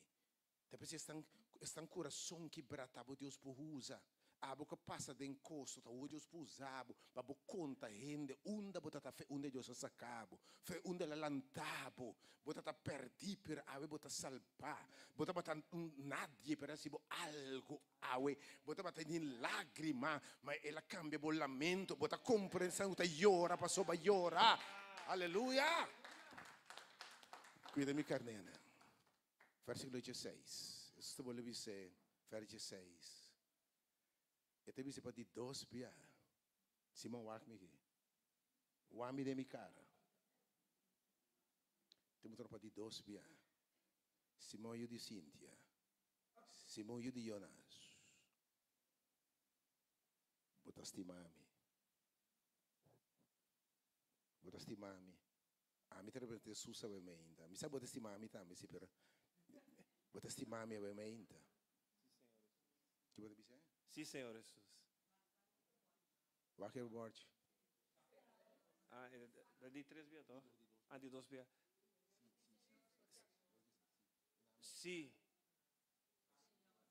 Ta p'esei esnan esnan kurason kibrá ta bo Dios por usa. Abo ku a pasa den kosto ta bo Dios por usa bo pa bo konta hende unda bo ta ta fe unda Dios a saka bo, fe unda el a lanta bo. Bo ta ta pèrdí pero awe bo ta salbá. Bo tabata nadie pero a hasi bo algu awe. Bo tabata den lágrima ma el a kambia bo lamento. Bo ta komprendé esnan ku ta yora pasobra yora. Aleluya! Kuida mi karnénan. Versíkulo dieseis. Hesus ta bolbe bis'é, Vers dieseis. E ta bisa pa di dos bia, Simon, wak mi aki. Wak mi den mi kara. Ta mustrá pa di dos bia, Simon yu di Sintia, Simon yu di Yonas, bo ta stima mi? Bo ta stima mi? Ami ta representa Jesus awe mainta. Mi sa bo ta stima mi tambe si, pero bo ta stima mi awe mainta. Ki bo ta bisa? Sí, Señor Jesus. Wak e bordje. Ah, e ta di tres bia toch? Ah, di dos bia. Sí,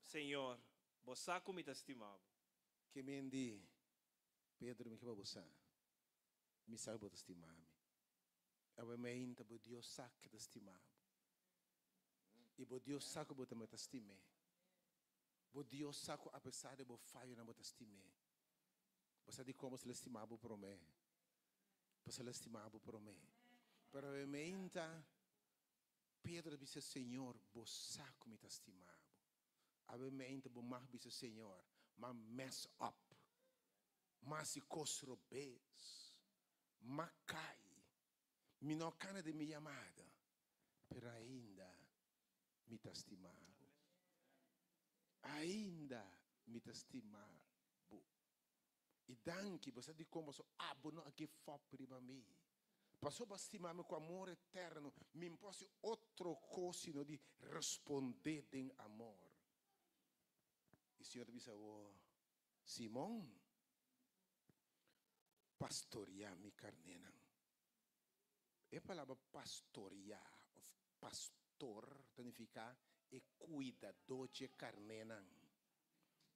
Señor, bo sa ku mi ta stima bo. Ke men di, Pedro, mi ke pa bo sa. Mi sa ku bo ta stima mi. Awe mainta bo Dios sa ku ta stima bo. I bo Dios sa ku bo tambe ta stim'é. Bo Dios sa ku apesar di bo fayonan bo ta stim'é. Bo sa dikon bo ta stima bo promé? Pasobra el a stima bo promé. Pero awe mainta Pedro a bisa, Señor, bo sa ku mi ta stima bo. Awe mainta bo mag bisa, Señor, m'a mess up. M'a hasi kos robes. M'a kai. Mi no a kana den mi yamada, pero ainda mi ta stima bo. Ainda mi ta stima bo. I danki, bo sa dikon boso abo no a give up riba mi. Pasobra bo a stima mi ku amor eterno, mi no por hasi otro kos sino di respondé den amor. I Señor ta bisa bo, Simon, pastoriá mi karnénan. E palabra pastoriá òf pastor ta nifiká e kuidadó dje karnénan,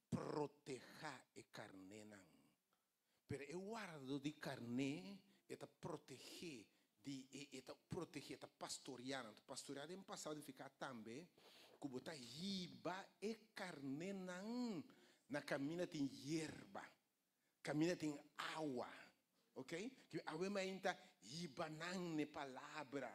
protehá e karnénan. Pero e wardadó di karné e ta protehé di e e ta protehé, e ta pastoriá nan. Pastoriá den pasado nifiká tambe ku bo ta hiba e karnénan na kaminda tin yerba. Kaminda tin awa. Ok? Ki awe mainta hiba nan n'e palabra.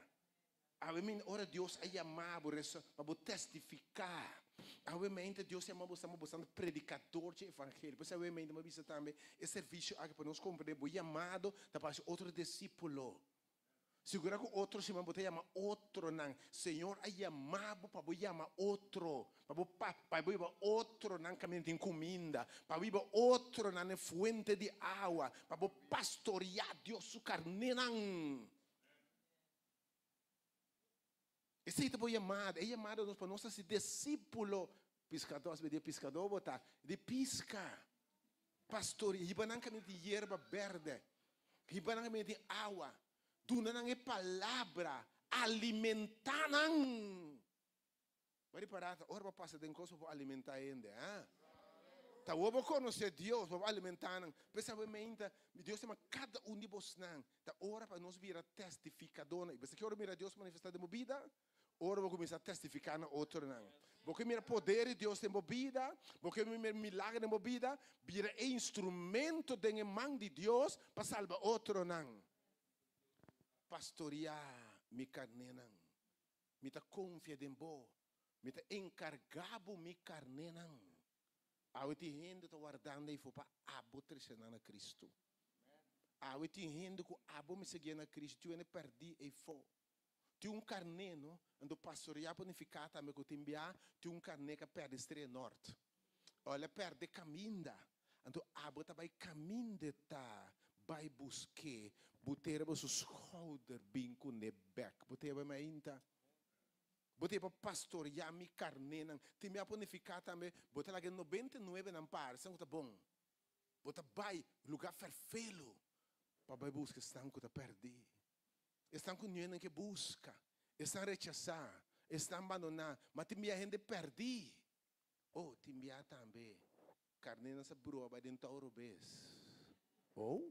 Awe mainta ora Dios a yama bo reso pa bo testifiká. Awe mainta Dios yama bo bo ta predikador dje evangelio. Por eso awe mainta mi a bisa tambe e servisio aki pa nos komprende bo yamado ta pa hasi otro disípulo. Sigura ku otro siman bo ta yama otronan. Señor a yama bo pa bo yama otro, pa bo pa pa bo hiba otronan kaminda tin kuminda, pa bo hiba otronan na e fuente di awa, pa bo pastoriá Dios su karnénan. Esei ta bo yamada. E yamada nos pa nos hasi disípulo. Piskadó, asina di e piskadó bo ta, di piska. Pastor, hiba nan kaminda tin yerba bèrdè, hiba nan kaminda tin awa, duna nan e palabra, alimentá nan. Bo a ripará ta ora bo pasa den kos bo por alimentá hende, ha? Ta awor bo konosé Dios, bo por alimentá nan. P'esei awe meinta, Dios ta yama kada un di bosnan, ta ora pa nos bira testifikadónan. I bo sa ki ora mira Dios manifestá den bo bida? Ora bo kuminsá testifiká na otronan. Bo ke mira poder di Dios den bo bida, bo ke mira milager den bo bida, bira e instrumento den e man di Dios pa salba otronan. Pastoriá mi karnénan. Mi ta konfia den bo. Mi ta enkargá bo mi karnénan. Awe tin hende ta wardando ei for pa abo trese nan na Kristu. Awe tin hende ku abo mester guia na Kristu, tin hende pèrdí ei for. Tin un karné no, anto pastoreá por nifiká tambe ku tin bia tin un karné ku a pèrdè strea nòrt. Ò el a pèrdè kaminda, anto abo ta bai kamind'e ta bai busk'é, bo tera bo su skouder bin kuné bèk. Bo ta yaba mainta? Bo ta yaba pastoreá mi karnénan. Tin bia por nifiká tambe bo ta laga e nobenta i nuebenan para, esnan ku ta bon. Bo ta bai lugá fèrfelu pa bai buska esnan ku ta pèrdí. Esnan ku niun ke buska, esnan rechasá, esnan bandoná, ma tin bia hende pèrdí. Oh, tin bia tambe karnénan sa brua bai den tou robes. Oh,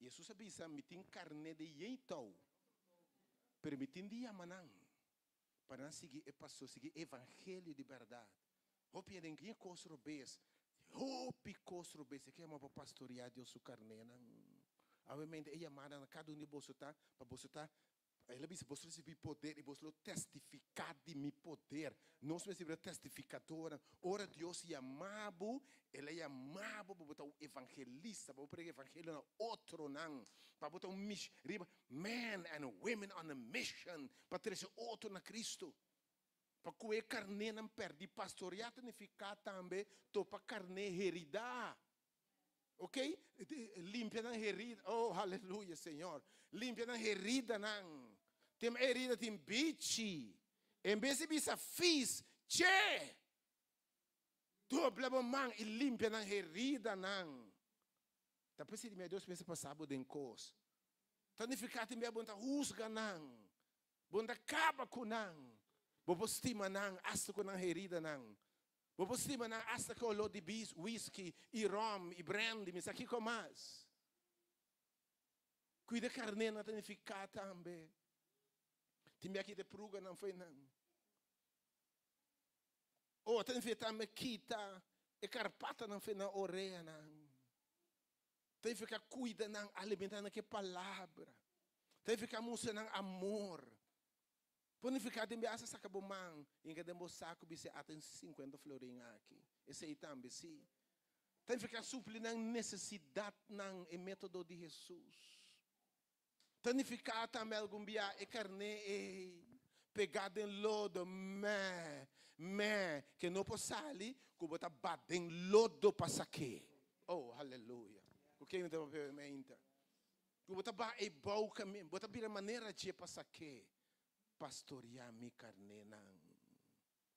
Hesus a bisa, Mi tin karné den yei tou, pero mi tin di yama nan pa nan sigui e pastor, sigui e evangelio di bèrdat. Hopi hende den kos robes, hopi kos robes, e ke yama pa pastoriá Dios su karnénan. Obviamente e yamada na kada un di boso ta pa boso ta, el a bisa, boso risibí poder i boso lo testifiká di mi poder. Nos mester bira testifikadornan. Ora Dios yama bo, el a yama bo pa bo ta un evangelista, pa bo prediká evangelio na otronan, pa bo ta un mish, riba, men and women on a mission pa trese otro na Kristu. Pa ku e karnénan pèrdí. Pastoriá ta nifiká tambe topa karné heridá. Ok? Limpia nan herida. Oh, haleluya, Señor. Limpia nan heridanan. Tin herida tin bichi. En bes di bisa fis, che! Dobla bo man i limpia nan heridanan. Ta p'esei di mi Dios mester pasa bo den kos. Ta nifiká tin bia bo no ta husga nan. Bo no ta kaba ku nan. Bo por stima nan asta ku nan heridanan. Bo por stima nan asta ku oló di whisky i ròm i brandy, mi sa kiko mas. Kuida karnénan ta nifiká tambe. Tin bia kita e pruganan fo'i nan. O ta nifiká tambe kita e karpatanan fo'i nan oreanan. Ta nifiká kuida nan, alimentá nan ku e palabra. Ta nifiká mustra nan amor. Por nifiká den biaha saka bo man hinka den bo saku bis'é ata un sinkuenta florin aki. Esei tambe sí. Ta nifiká supli nan nesesidatnan, e método di Hesus. Ta nifiká tambe algun bia e karné ei pegá den lodo, mè, mè, ke no por sali, ku bo ta bat den lodo pa sak'é. Oh, haleluya! Ku ken mi ta papia hoy meinta? Ku bo ta baha ei bou kamin, bo ta bira manera dje pa sak'é. Pastoriá mi karnénan,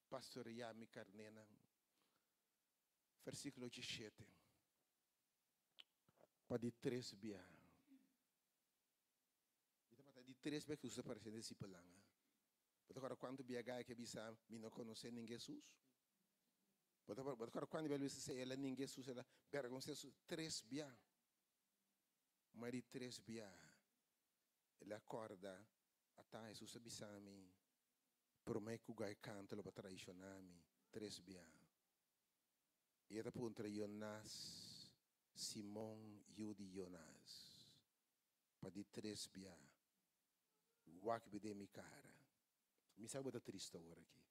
pastoriá mi karnénan. Versíkulo dishete. Pa di tres bia. Mi tabata di tres bia ku Jesus a parese na disipelnan. Bo ta kòrda kuantu bia Gai ke bisa mi no konosé nin Jesus? Bo ta bo ta kòrda kuantu bia Luis a sey el a nin Jesus el a bèrgonsá Jesus? Tres bia. Ma di tres bia el a kòrda ata Jesus a bisa mi promé ku Gai kanta lo bo traishoná mi tres bia. I e ta puntra Jonas, Simon, yu di Jonas, pa di tres bia, wak bi den mi kara. Mi sa ku bo ta tristu awor aki.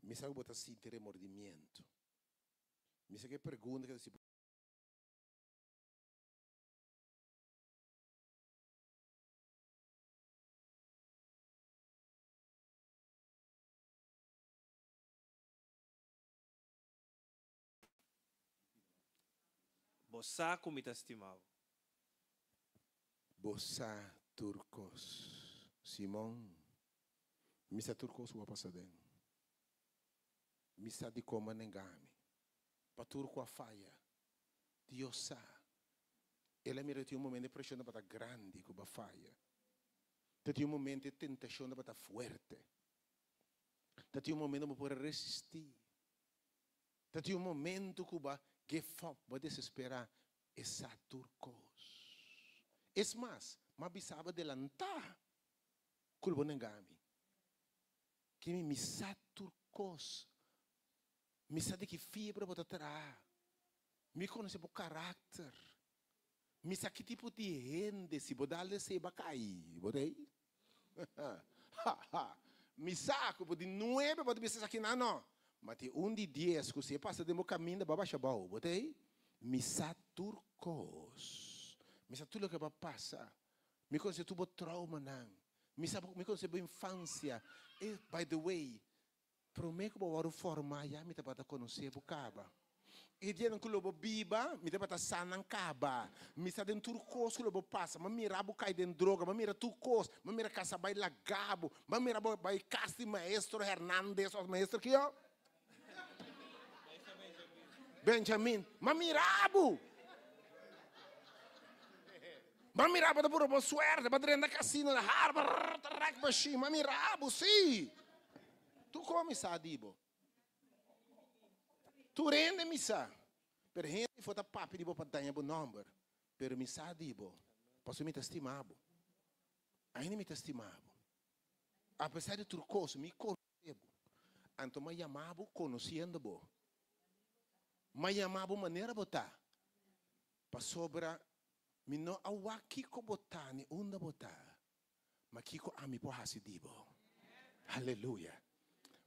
Mi sa ku bo ta sinti remordimiento. Mi sa ku e pregunta ku ta si. Bo sa ku mi ta stima bo. Bo sa tur kos. Simon, mi sa tur kos ku a pasa den. Mi sa dikon bo a nenga mi. Pa tur ku a faya, Dios sa. El a mira ku tin un momento e preshon tabata grandi ku bo a faya. Ta tin un momento e tentashon tabata fuerte. Ta tin un momento bo por a resistí. Ta tin un momento ku bo a give up, bo a desesperá. E sa tur kos. Es mas, mi a bisa bo adelantá ku lo bo nenga mi. Kimi mi sa tur kos. Mi sa di ki fibra bo ta traha. Mi konosé bo karakter. Mi sa ki tipo di hende si bo dal esei bo a kai. Bo ta ei? Ha ha! Mi sa ku bo di nuebe bo ta bisa esaki nan no. Ma tin un di dies ku si e pasa den bo kaminda bo a basha abou. Bo ta ei? Mi sa tur kos. Mi sa tur loke bo a pasa. Mi konosé tur bo traumanan. Mi sa mi konosé bo infansia. E by the way, Promé ku bo wòrdu formá ya mi tabata konosé bo kaba. E dianan ku lo bo biba, mi tabata sa nan kaba. Mi sa den tur kos ku lo bo pasa. Mi a mira bo kai den droga, mi a mira tur kos. Mi a mira kasa bai laga bo. Mi a mira bo bai kas di maestro Hernandez òf maestro kio? Benjamin. Mi a mira bo. Mi a mira bo ta puru bo suerte, bo a drenta kasino na Harvard, rek machine. Mi a mira bo, sí. Tur kon mi sa di bo. Tur hende mi sa. Pero hende for ta papia di bo pa daña bo nomber. Pero mi sa di bo. Pasobra mi ta stima bo. Ainda mi ta stima bo. Apesar di tur kos, mi konosé bo. Anto mi a yama bo konosiendo bo. Mi a yama bo manera bo ta. Pasobra mi no a wak kiko bo ta ni unda bo ta. Ma kiko ami por hasi di bo? Aleluya!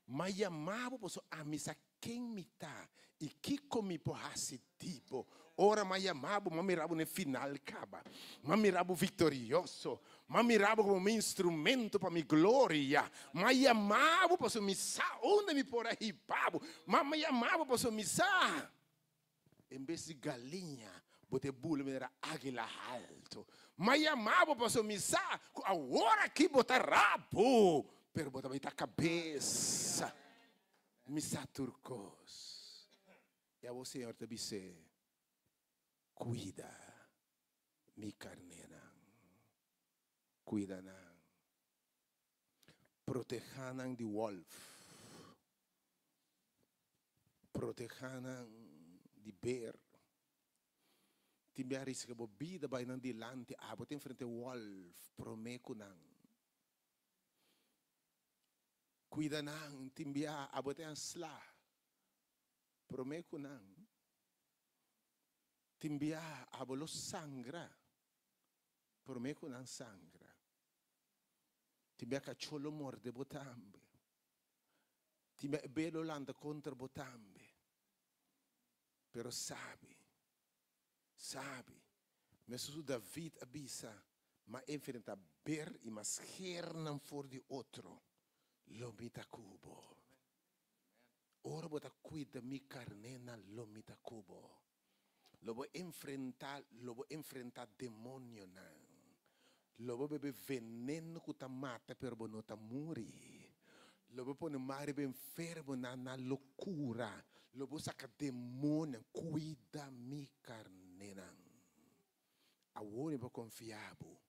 M'a yama bo pasobra ami sa ken mi ta i kiko mi por hasi di bo. Ora m'a yama bo, m'a mira bo na e final kaba. M'a mira bo viktorioso. M'a mira bo komo mi instrumento pa mi gloria. M'a yama bo pasobra mi sa unda mi por a hiba bo. M'a yama bo pasobra mi sa. En bes di galiña, bo ta e bula manera águila haltu. M'a yama bo pasobra mi sa ku awor aki bo ta rabu, pero bo ta bai ta kabesa. Mi sa tur kos. I awor Señor ta bis'é, Kuida mi karnénan. Kuida nan. Protehá nan di wòlf. Protehá nan di ber. Tin bia riska bo bida bai nan dilanti, abo ta enfrent'é wòlf promé ku nan. Kuida nan, tin bia abo ta sla promé ku nan. Tin bia abo lo sangra promé ku nan sangra. Tin bia kachó lo morde bo tambe. Tin bia e be lo lanta kontra bo tambe. Pero sabi, sabi, meskos ku David a bisa, M'a enfrentá ber i m'a sker nan for di otro, lo mi ta ku bo. Ora bo ta kuida mi karnénan, lo mi ta ku bo. Lo bo enfrentá, lo bo enfrentá demonionan. Lo bo bebe veneno ku ta mata pero bo no ta muri. Lo bo pone man riba enfermonan, nan lo kura. Lo bo saka demonionan. Kuida mi karnénan. Awor mi por konfia bo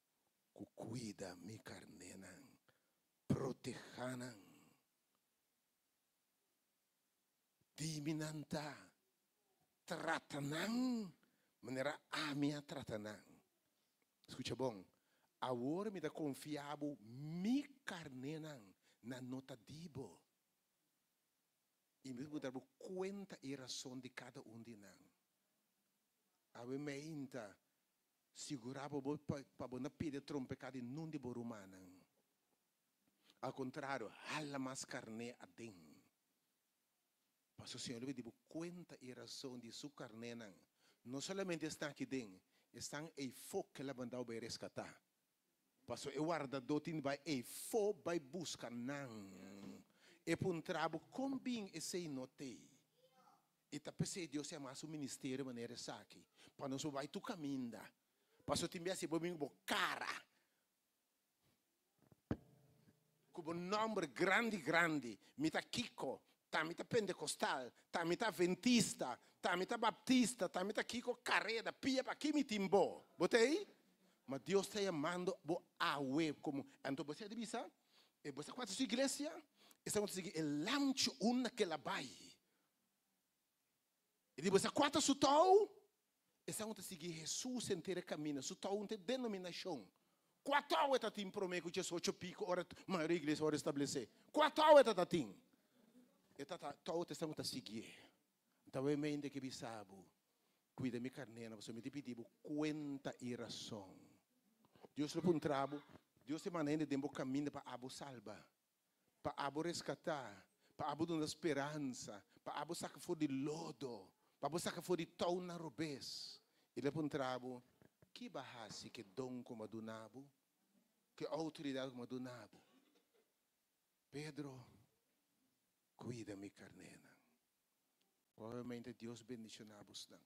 ku kuida mi karnénan, protehá nan. Di mi nan ta trata nan manera ami a trata nan. Skucha bon, awor mi ta konfia bo mi karnénan, nan no ta di bo. I mi ta bo kuenta e rason di kada un di nan. Awe meinta sigurá bo pa bo no pidi trompeká di nun di bo rumannan. Al kontrario, hala mas karné aden. Pasobra Señor lo bidi bo kuenta i rason di su karnénan, no solamente esnan aki den, esnan eifó ku el a mandau bai reskatá. Pasobra e wardadó tin di bai eifó bai buska nan. E puntra bo, Kon bin esei no t'ei? I ta p'esei Dios yama su ministerio manera esaki, pa nos por bai tur kaminda. Pasobra tin biaha si bo bin ku bo kara Ku bo nòmber grandi grandi, mi ta kiko, ta mi ta pentecostal, ta mi ta adventista, ta mi ta baptista, ta mi ta kiko kareda, pia pa ki mi tin bo. Bo ta ei? Ma Dios ta yamando bo awe komo, anto bo sa di bisa, e bo sa kuantu su iglesia? E sa sigui e lamchi unda ke la bai. E di bo sa kua ta su tou? Esnan ku ta sigui Hesus henter e kaminda, su tou un ta e denominashon. Kua tou e ta tin promé ku diesocho piko ora mayoria iglesia wòrdu establesé? Kua tou e ta ta tin? E ta ta tou ta esnan ku ta siguié. Nta wei mente ke bisa bo, Kuida mi karnénan, pasobra mi ta pidi bo kuenta i rason. Dios lo puntra bo, Dios ta manda hende den bo kaminda pa abo salba. Pa abo reskatá, pa abo duna speransa, pa abo saka for di lodo, pa abo saka for di tounan robes. I lo puntra bo, Ki bo a hasi ku e don ku mi a duna bo, ku e outoridat ku mi a duna bo? Pedro, kuida mi karnénan. Obviamente Dios bendishoná bosnan.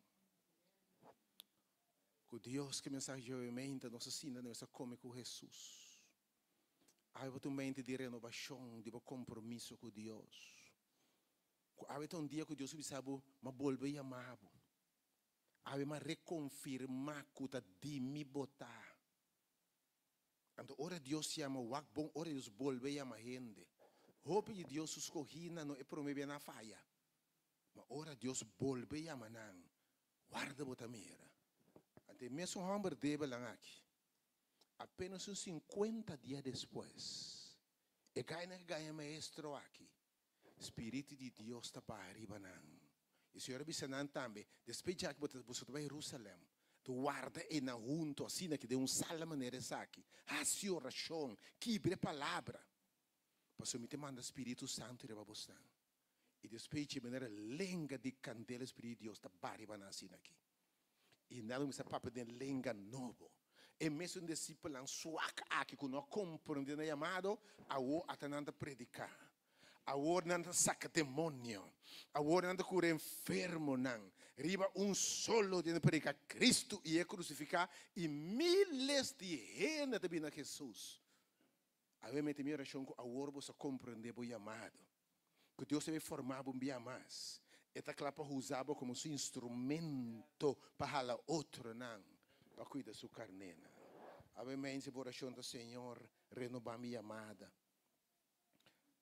Ku Dios ke mensahe dje nos a sinta nos a kome ku Hesus. Awe bo ta un mente di renobashon di bo kompromiso ku Dios. Ku awe ta un dia ku Dios a bisa bo, M'a bolbe yama bo. Awe m'a rekonfirmá ku ta di mi bo ta. Anto ora Dios yama, wak bon ora Dios bolbe yama hende. Hopi di Dios su skohínan no e promé bia nan a faya. Ma ora Dios bolbe yama nan, warda bo ta mira. Anto e mesun hòmber debelnan aki Apenas un sinkuenta dia despues, e gainan a gaña maestro aki. Spiritu di Dios ta baha riba nan. I Señor a bisa nan tambe, Despues djaki bo ta boso ta bai Jerusalem, ta warda einan huntu asina ki den un sala manera esaki, hasi orashon, kibra e palabra, pasobra mi ta manda Spiritu Santu riba bosnan. I despues dje manera lenga di kandela Spiritu di Dios ta baha riba nan asina aki. I nan a kuminsá papia den lenga nobo. E mesun disipelnan swak aki ku no a komprendé nan yamado, awor ata nan ta prediká. Awor nan ta saka demonio. Awor nan ta kura enfermonan. Riba un solo dia nan prediká Kristu i e krusifiká i miles di hende ta bini na Hesus. Awe mete mi orashon ku awor bo sa komprendé bo yamado. Ku Dios ta bai forma bo un bia mas. E ta kla pa usa bo komo su instrumento pa hala otronan pa kuida su karnénan. Awe meinse bo orashon ta, Señor, renobá mi yamada.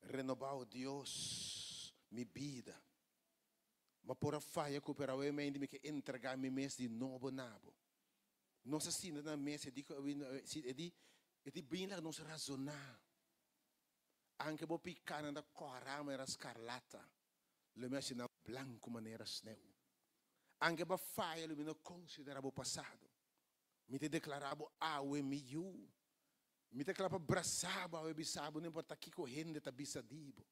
Renobá, o Dios, mi bida. Mi por a faya ku pero awe meinti mi ke entregá mi mes di nobo na bo. Nos a sinta na mesa e di ku e di e di bin laga nos razoná. Anke bo pikánan ta kòrá manera skarlata, lo mi hasi nan blanku manera sneu. Anke bo a faya lo mi no konsiderá bo pasado. Mi ta deklará bo awe mi yu. Mi ta kla pa brasá bo awe bisa bo no importá kiko hende ta bisa di bo.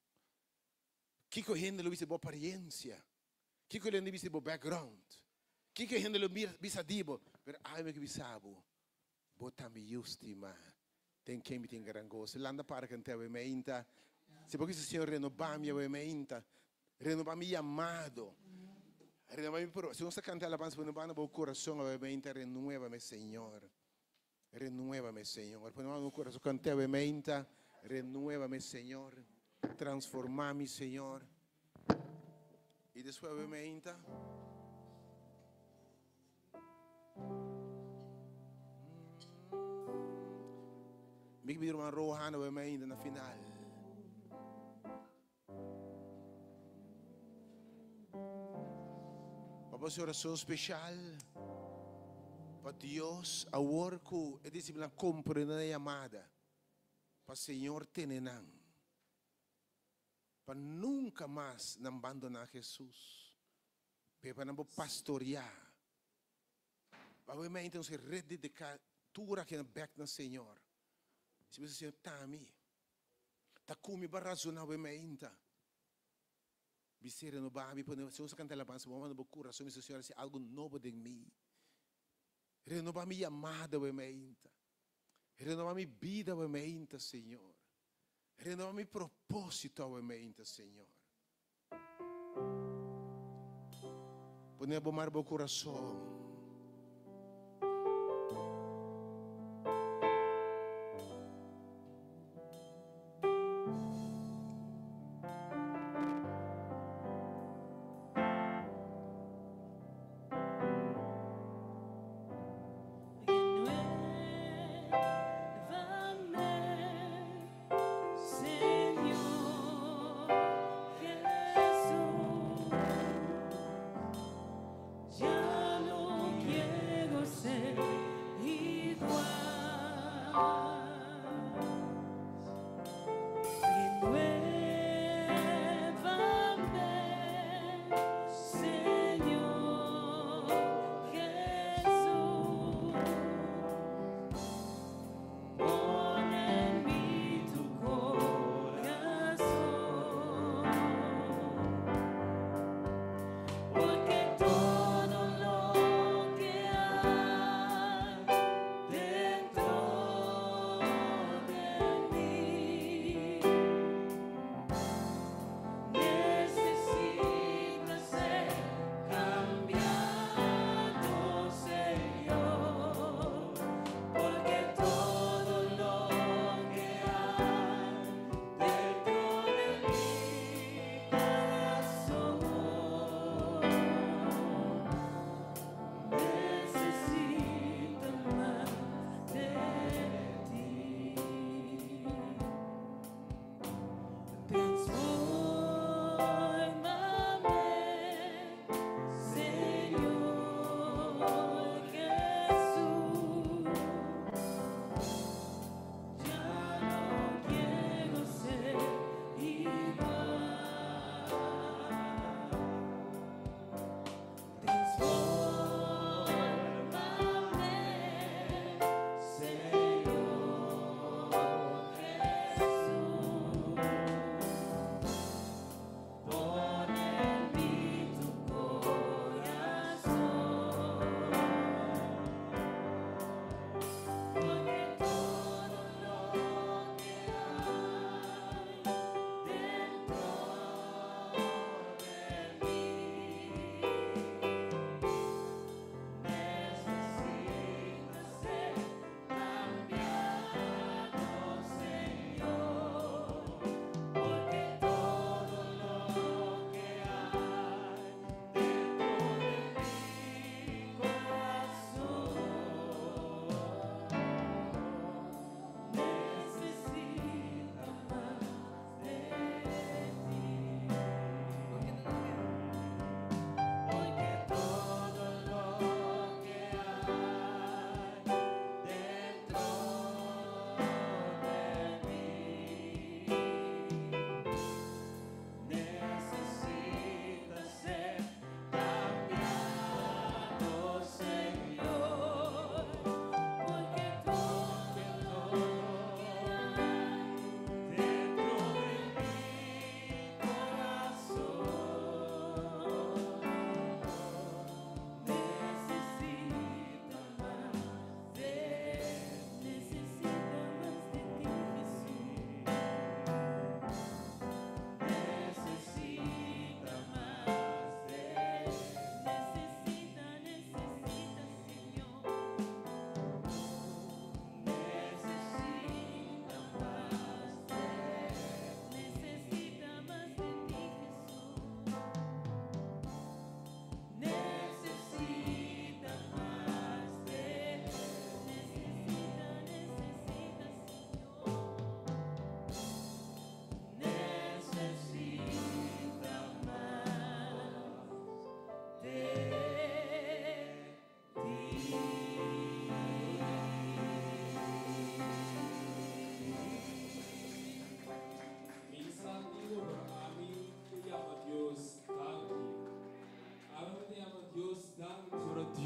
Kiko hende lo bisa di bo apariensia. Kiko hende bisa di bo background. Kiko hende lo bisa di bo. Pero awe mi ke bisa bo, bo ta mi yu stimá, den ken mi tin gran goso. Landa para kant'é awe meinta. Si bo kisa Señor renobá mi awe meinta. Renobá mi yamado. Renobá mi pro. Si nos ta kanta alabansa, pone mano na bo kurason awe meinta. Renuébame, Señor. Renuévame, Señor. Pone mano na bo kurason, kant'é awe meinta. Renuévame, Señor. Transformá mi, Señor. I despues awe meinta. Mi ke pidi ruman Rohan awe meinta na final. Pa bo hasi oracion special pa Dios awor cu e discipelnan comprende nan yamada pa Señor tene nan pa nunca mas nan bandona Jesus pe pa nan por pastorea. Awe mente nos ke rededica tur aki nan bek na Señor. Si bo bisa Señor ta mi. Ta ku mi bo a razona awe mainta. Bis'é renobá mi pone si nos a kanta alabansa bo manda bo kurason bisa Señor hasi algu nobo den mi. Renobá mi yamada awe mainta. Renobá mi bida awe mainta Señor. Renobá mi propósito awe mainta Señor. Pone bo mar bo kurason.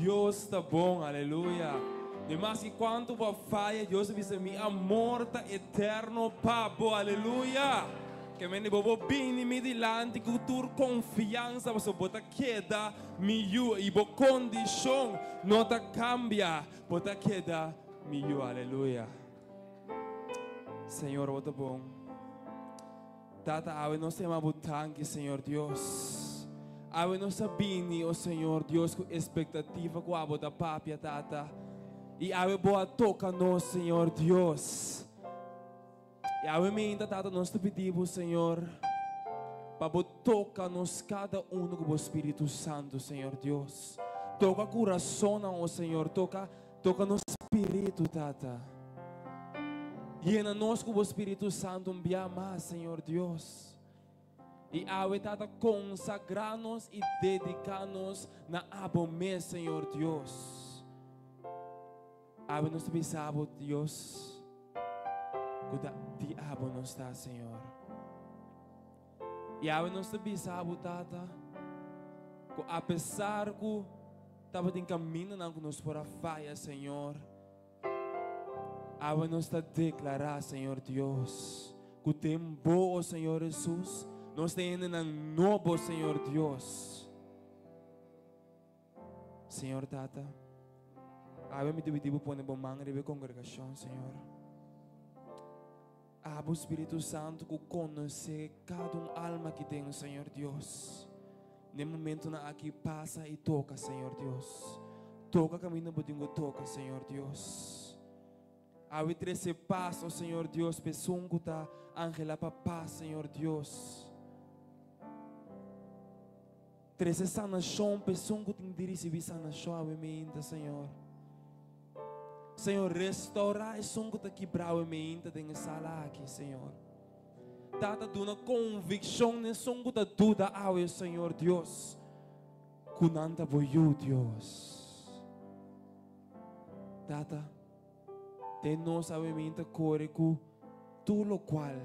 Dios ta bon, aleluya. Ni maske kuantu bo a faya, Dios a bisa, Mi amor ta eterno pa bo, aleluya. Ke mende bo por bini mi dilanti ku tur konfiansa, pasobra bo ta keda mi yu i bo kondishon no ta kambia, bo ta keda mi yu, aleluya. Señor, bo ta bon. Tata, awe nos ta yama bo danki, Señor Dios. Awe nos ta bini, o Señor Dios, ku espektativa ku abo ta papia, Tata. I awe bo a toka nos, Señor Dios. I awe minta, Tata, nos ta pidi bo, Señor, pa bo toka nos kada uno ku bo Spiritu Santu, Señor Dios. Toka kurasonnan, o Señor, toka Toka nos spiritu, Tata. Yena nos ku bo Spiritu Santu un bia mas, Señor Dios. I awe, Tata, konsagrá nos i dediká nos na abo mes, Señor Dios. Awe nos ta bisa abo, Dios, ku ta di abo nos ta, Señor. I awe nos ta bisa abo, Tata, ku apesar ku tabatin kamindanan ku nos por a faya, Señor, awe nos ta deklará, Señor Dios, ku den Bo, o Señor Hesus, nos ta hendenan nobo, Señor Dios. Señor Tata, awe mi ta pidi Bo pone Bo man riba e kongregashon, Señor. Abo Spiritu Santu ku konosé kada un alma ki den, Señor Dios. Den momentonan aki pasa i toka, Señor Dios. Toka kaminda bo tin ku toka, Señor Dios. Awe trese pas, o Señor Dios, pa esun ku ta anhelá pa pas, Señor Dios. Trese sanashon pa esun ku tin di risibí sanashon awe meinta, Señor. Señor, restaurá esun ku ta kibrá awe meinta den e sala aki, Señor. Tata, duna konvikshon na esun ku ta duda awe, Señor Dios, ku nan ta bo yu, Dios. Tata, den nos awe meinta kore ku tur lokual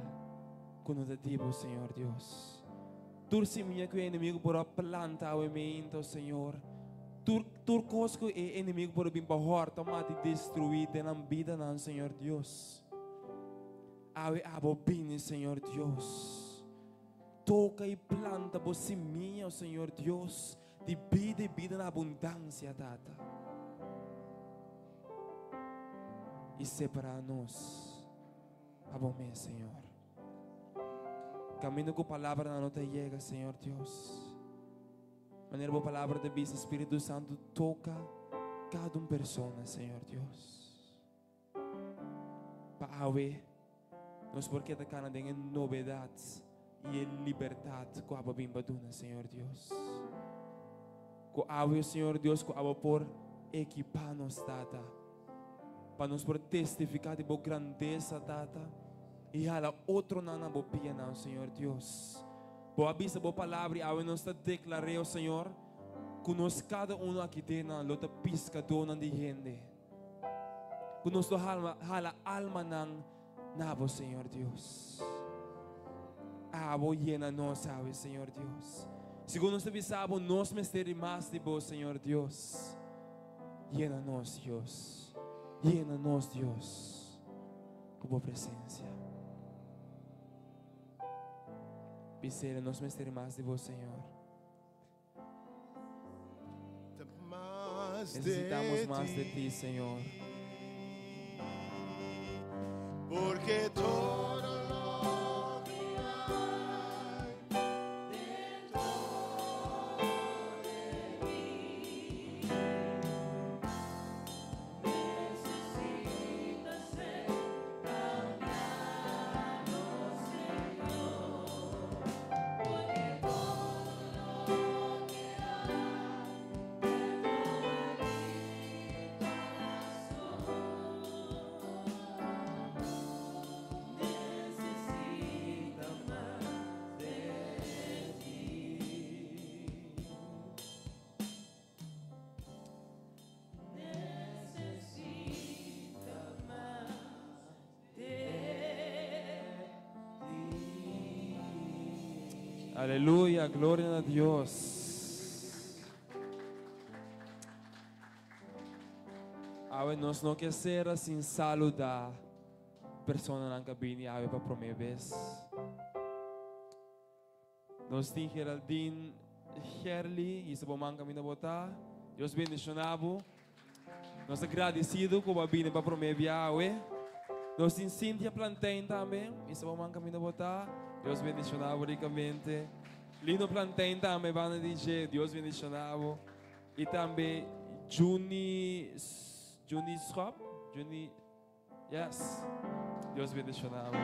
ku no ta di bo, Señor Dios. Tur simia ku e enemigu por a planta awe meinta, o Señor. Tur, tur kos ku e enemigu por a bin pa hòrta, mata i destruí den nan bidanan, Señor Dios. Awe abo bini, Señor Dios. Toka i planta bo simia, o Señor Dios, di bida i bida na abundansia, Tata. I separá nos pa bo mes, Señor. Kaminda ku palabranan no ta yega, Señor Dios. Manera bo palabra ta bisa, Spiritu Santu toka kada un persona, Señor Dios. Pa awe nos por keda kana den e nobedat i e libertat ku abo bin pa duna, Señor Dios. Ku awe, Señor Dios, ku abo por ekipá nos, Tata, pa nos por testifiká di bo grandesa, Tata, i hala otronan na bo pianan, Señor Dios. Bo a bisa bo palabra i awe nos ta deklar'é, o Señor, ku nos kada uno aki den nan lo ta piskadónan di hende. Ku nos lo hala almanan na bo, Señor Dios. Abo yena nos awe, Señor Dios. Segun nos ta bisa bo, nos mester di mas di bo, Señor Dios. Yena nos, Dios. Yena nos, Dios, ku bo presensia. Bisele, nos mester di mas di bo, Señor. Necesitamos más de ti, Señor. Porque todo lo que hay dentro de mí necesita ser cambiado, Señor. Porque todo lo que hay Aleluya, gloria na Dios. Awe nos no ke sera sin saludá personanan ku a bini awe pa promé bes. Nos tin Geraldine Gerly, hisa bo man kaminda bo ta. Dios bendishoná bo. Nos ta gradisido ku bo a bini pa promé bia awe. Nos tin Cynthia Plantain tambe, hisa bo man kaminda bo ta. Dios bendishoná bo rikamente. Lino Plantain tambe banda di dje, Dios bendishoná bo. I tambe Juni, Juni Schop, Juni. Yes. Dios bendiciona bo.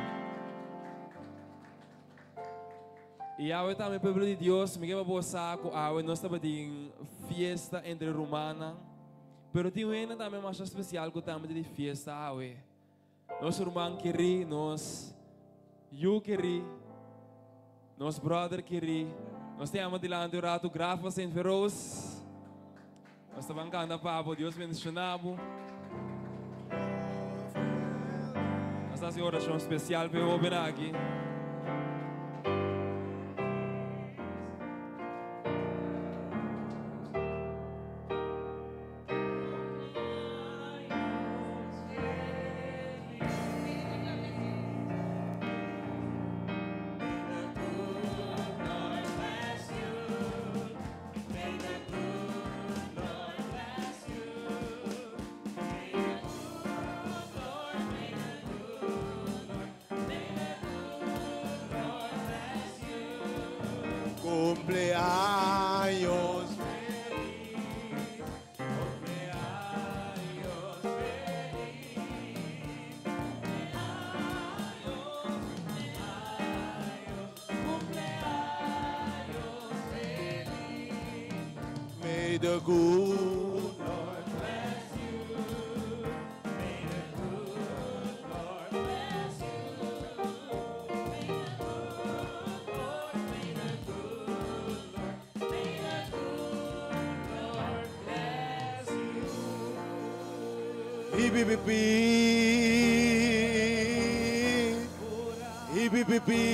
Y awe tambe pueblo di Dios, mi ke pa bo sa ku awe nos tabatin fiesta entre rumannan, pero tin un hende tambe masha especial ku tambe ta di fiesta awe. Nos ruman kerí, nos yu kerí, nos brother kerí. Nos ta yama dilanti un ratu Grafa Saint Feroz. Nos ta ban kanta pa bo, Dios bendiciona bo. Nos ta hasi oracion special pa e hoben aki. Cumpleaños May the good Lord bless you. May the good Lord bless you. May the good Lord, may the good Lord, may the good Lord bless you. Hip hip hip hip hip hip hip hip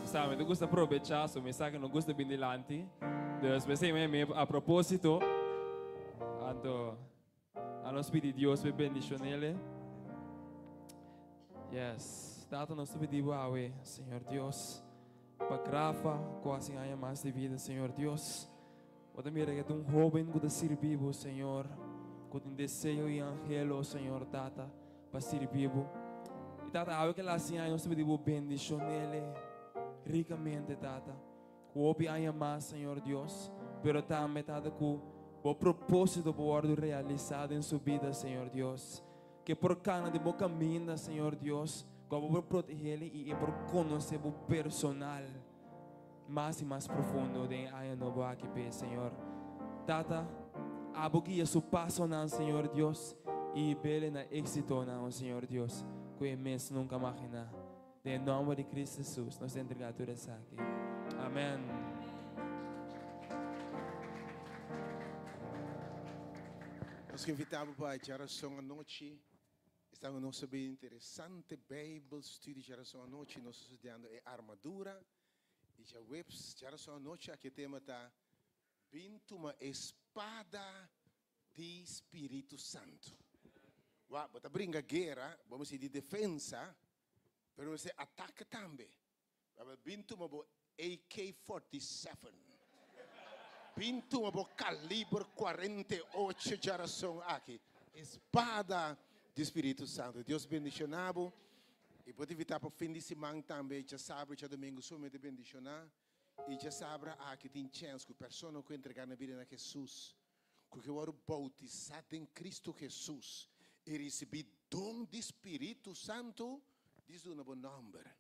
Sa, mi ta gusta probecha, so mi sa ku no gusta bin dilanti. Dus p'esei mi a a propósito. Anto, a nos pidi Dios p'e bendishon'el. Yes, Tata nos ta pidi bo awe, Señor Dios, pa Grafa ku hasi aña mas di bida, Señor Dios. Bo ta mira ke ta un hoben ku ta sirbi bo, Señor, ku tin deseo i anhelo, Señor Tata, pa sirbi bo. I Tata, awe ke el hasi aña nos ta pidi bo bendishon'el rikamente, Tata. Ku hopi aña mas, Señor Dios, pero tambe, Tata, ku bo propósito por wòrdu realisá den su bida, Señor Dios. Ke por kana den bo kaminda, Señor Dios, ku abo por protegé i e por konosé bo personal mas i mas profundo den e aña nobo aki p'e, Señor. Tata, abo guia su pasonan, Señor Dios, i hib'el na éksitonan, o Señor Dios, ku e mes nunka maginá. Den e nòmber di Cristo Jesus nos ta entregá tur esaki. Amèn. Nos ke invitá bo pa djarason anochi. Esta un nos bien interesante Bijbel studie djarason anochi. Nos ta studiando e armadura. I djaweps djarason anochi aki e tema ta Bin tuma e spada di Spiritu Santu. Wak, bo ta bringa guera, bo mester di defensa. Pero mester atake tambe. Babel bin tuma bo AK 47. Bin tuma bo kaliber 48 djarason aki. Espada di Spiritu Santu. Dios bendiciona bo. Y bo ta invita pa fin di siman tambe, djasabra y djadomingo sumamente bendiciona. Y djasabra aki tin chens cu persona cu entrega nan bida na Jesus, cu ke wòrdu boutisá den Cristo Jesus i risibí don di Spiritu Santu, dis duna bo nòmber.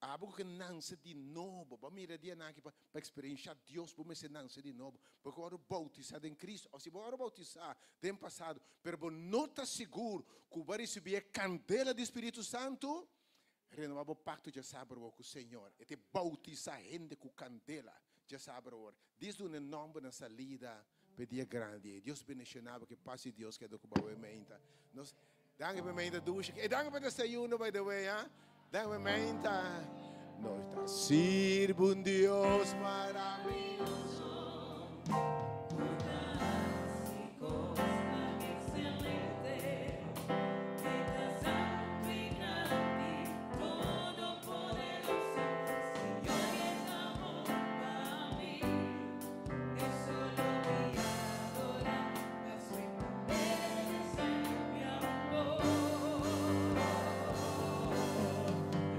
Abo ku ke nanse di nobo, bo a mira e dianan aki pa eksperenshá Dios, bo mester nanse di nobo. Bo ke wòrdu boutisá den Cristo, òf si bo a wòrdu boutisá den pasado, pero bo no ta sigur ku bo a risibí e kandela di Spiritu Santu, renobá bo pakto djasabra awor ku Señor. E te boutisá hende ku kandela djasabra awor. Dis duna e nòmber na salida p'e dia grandi ei. Dios bendiciona bo, ke pas di Dios keda ku bo awe meinta. Nos danki p'e meinta dushi. E danki p'e desayuno by the way, ha. Danki p'e meinta. Nos ta sirbi un Dios maraviyoso.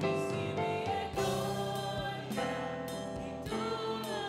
Recibe gloria y toda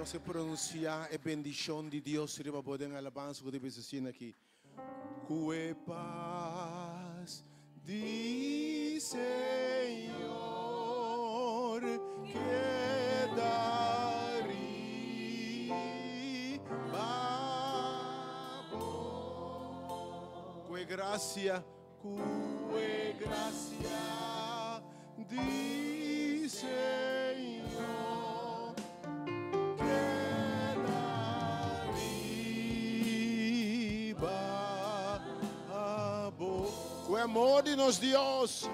Nos ke pronunsiá e bendishon di Dios riba bo den alabansa ku ta bisa asina aki, Ku e pas di Señor keda riba bo. Ku e grasia, ku e grasia di Señor keda riba bo. Ku e amor di nos Dios.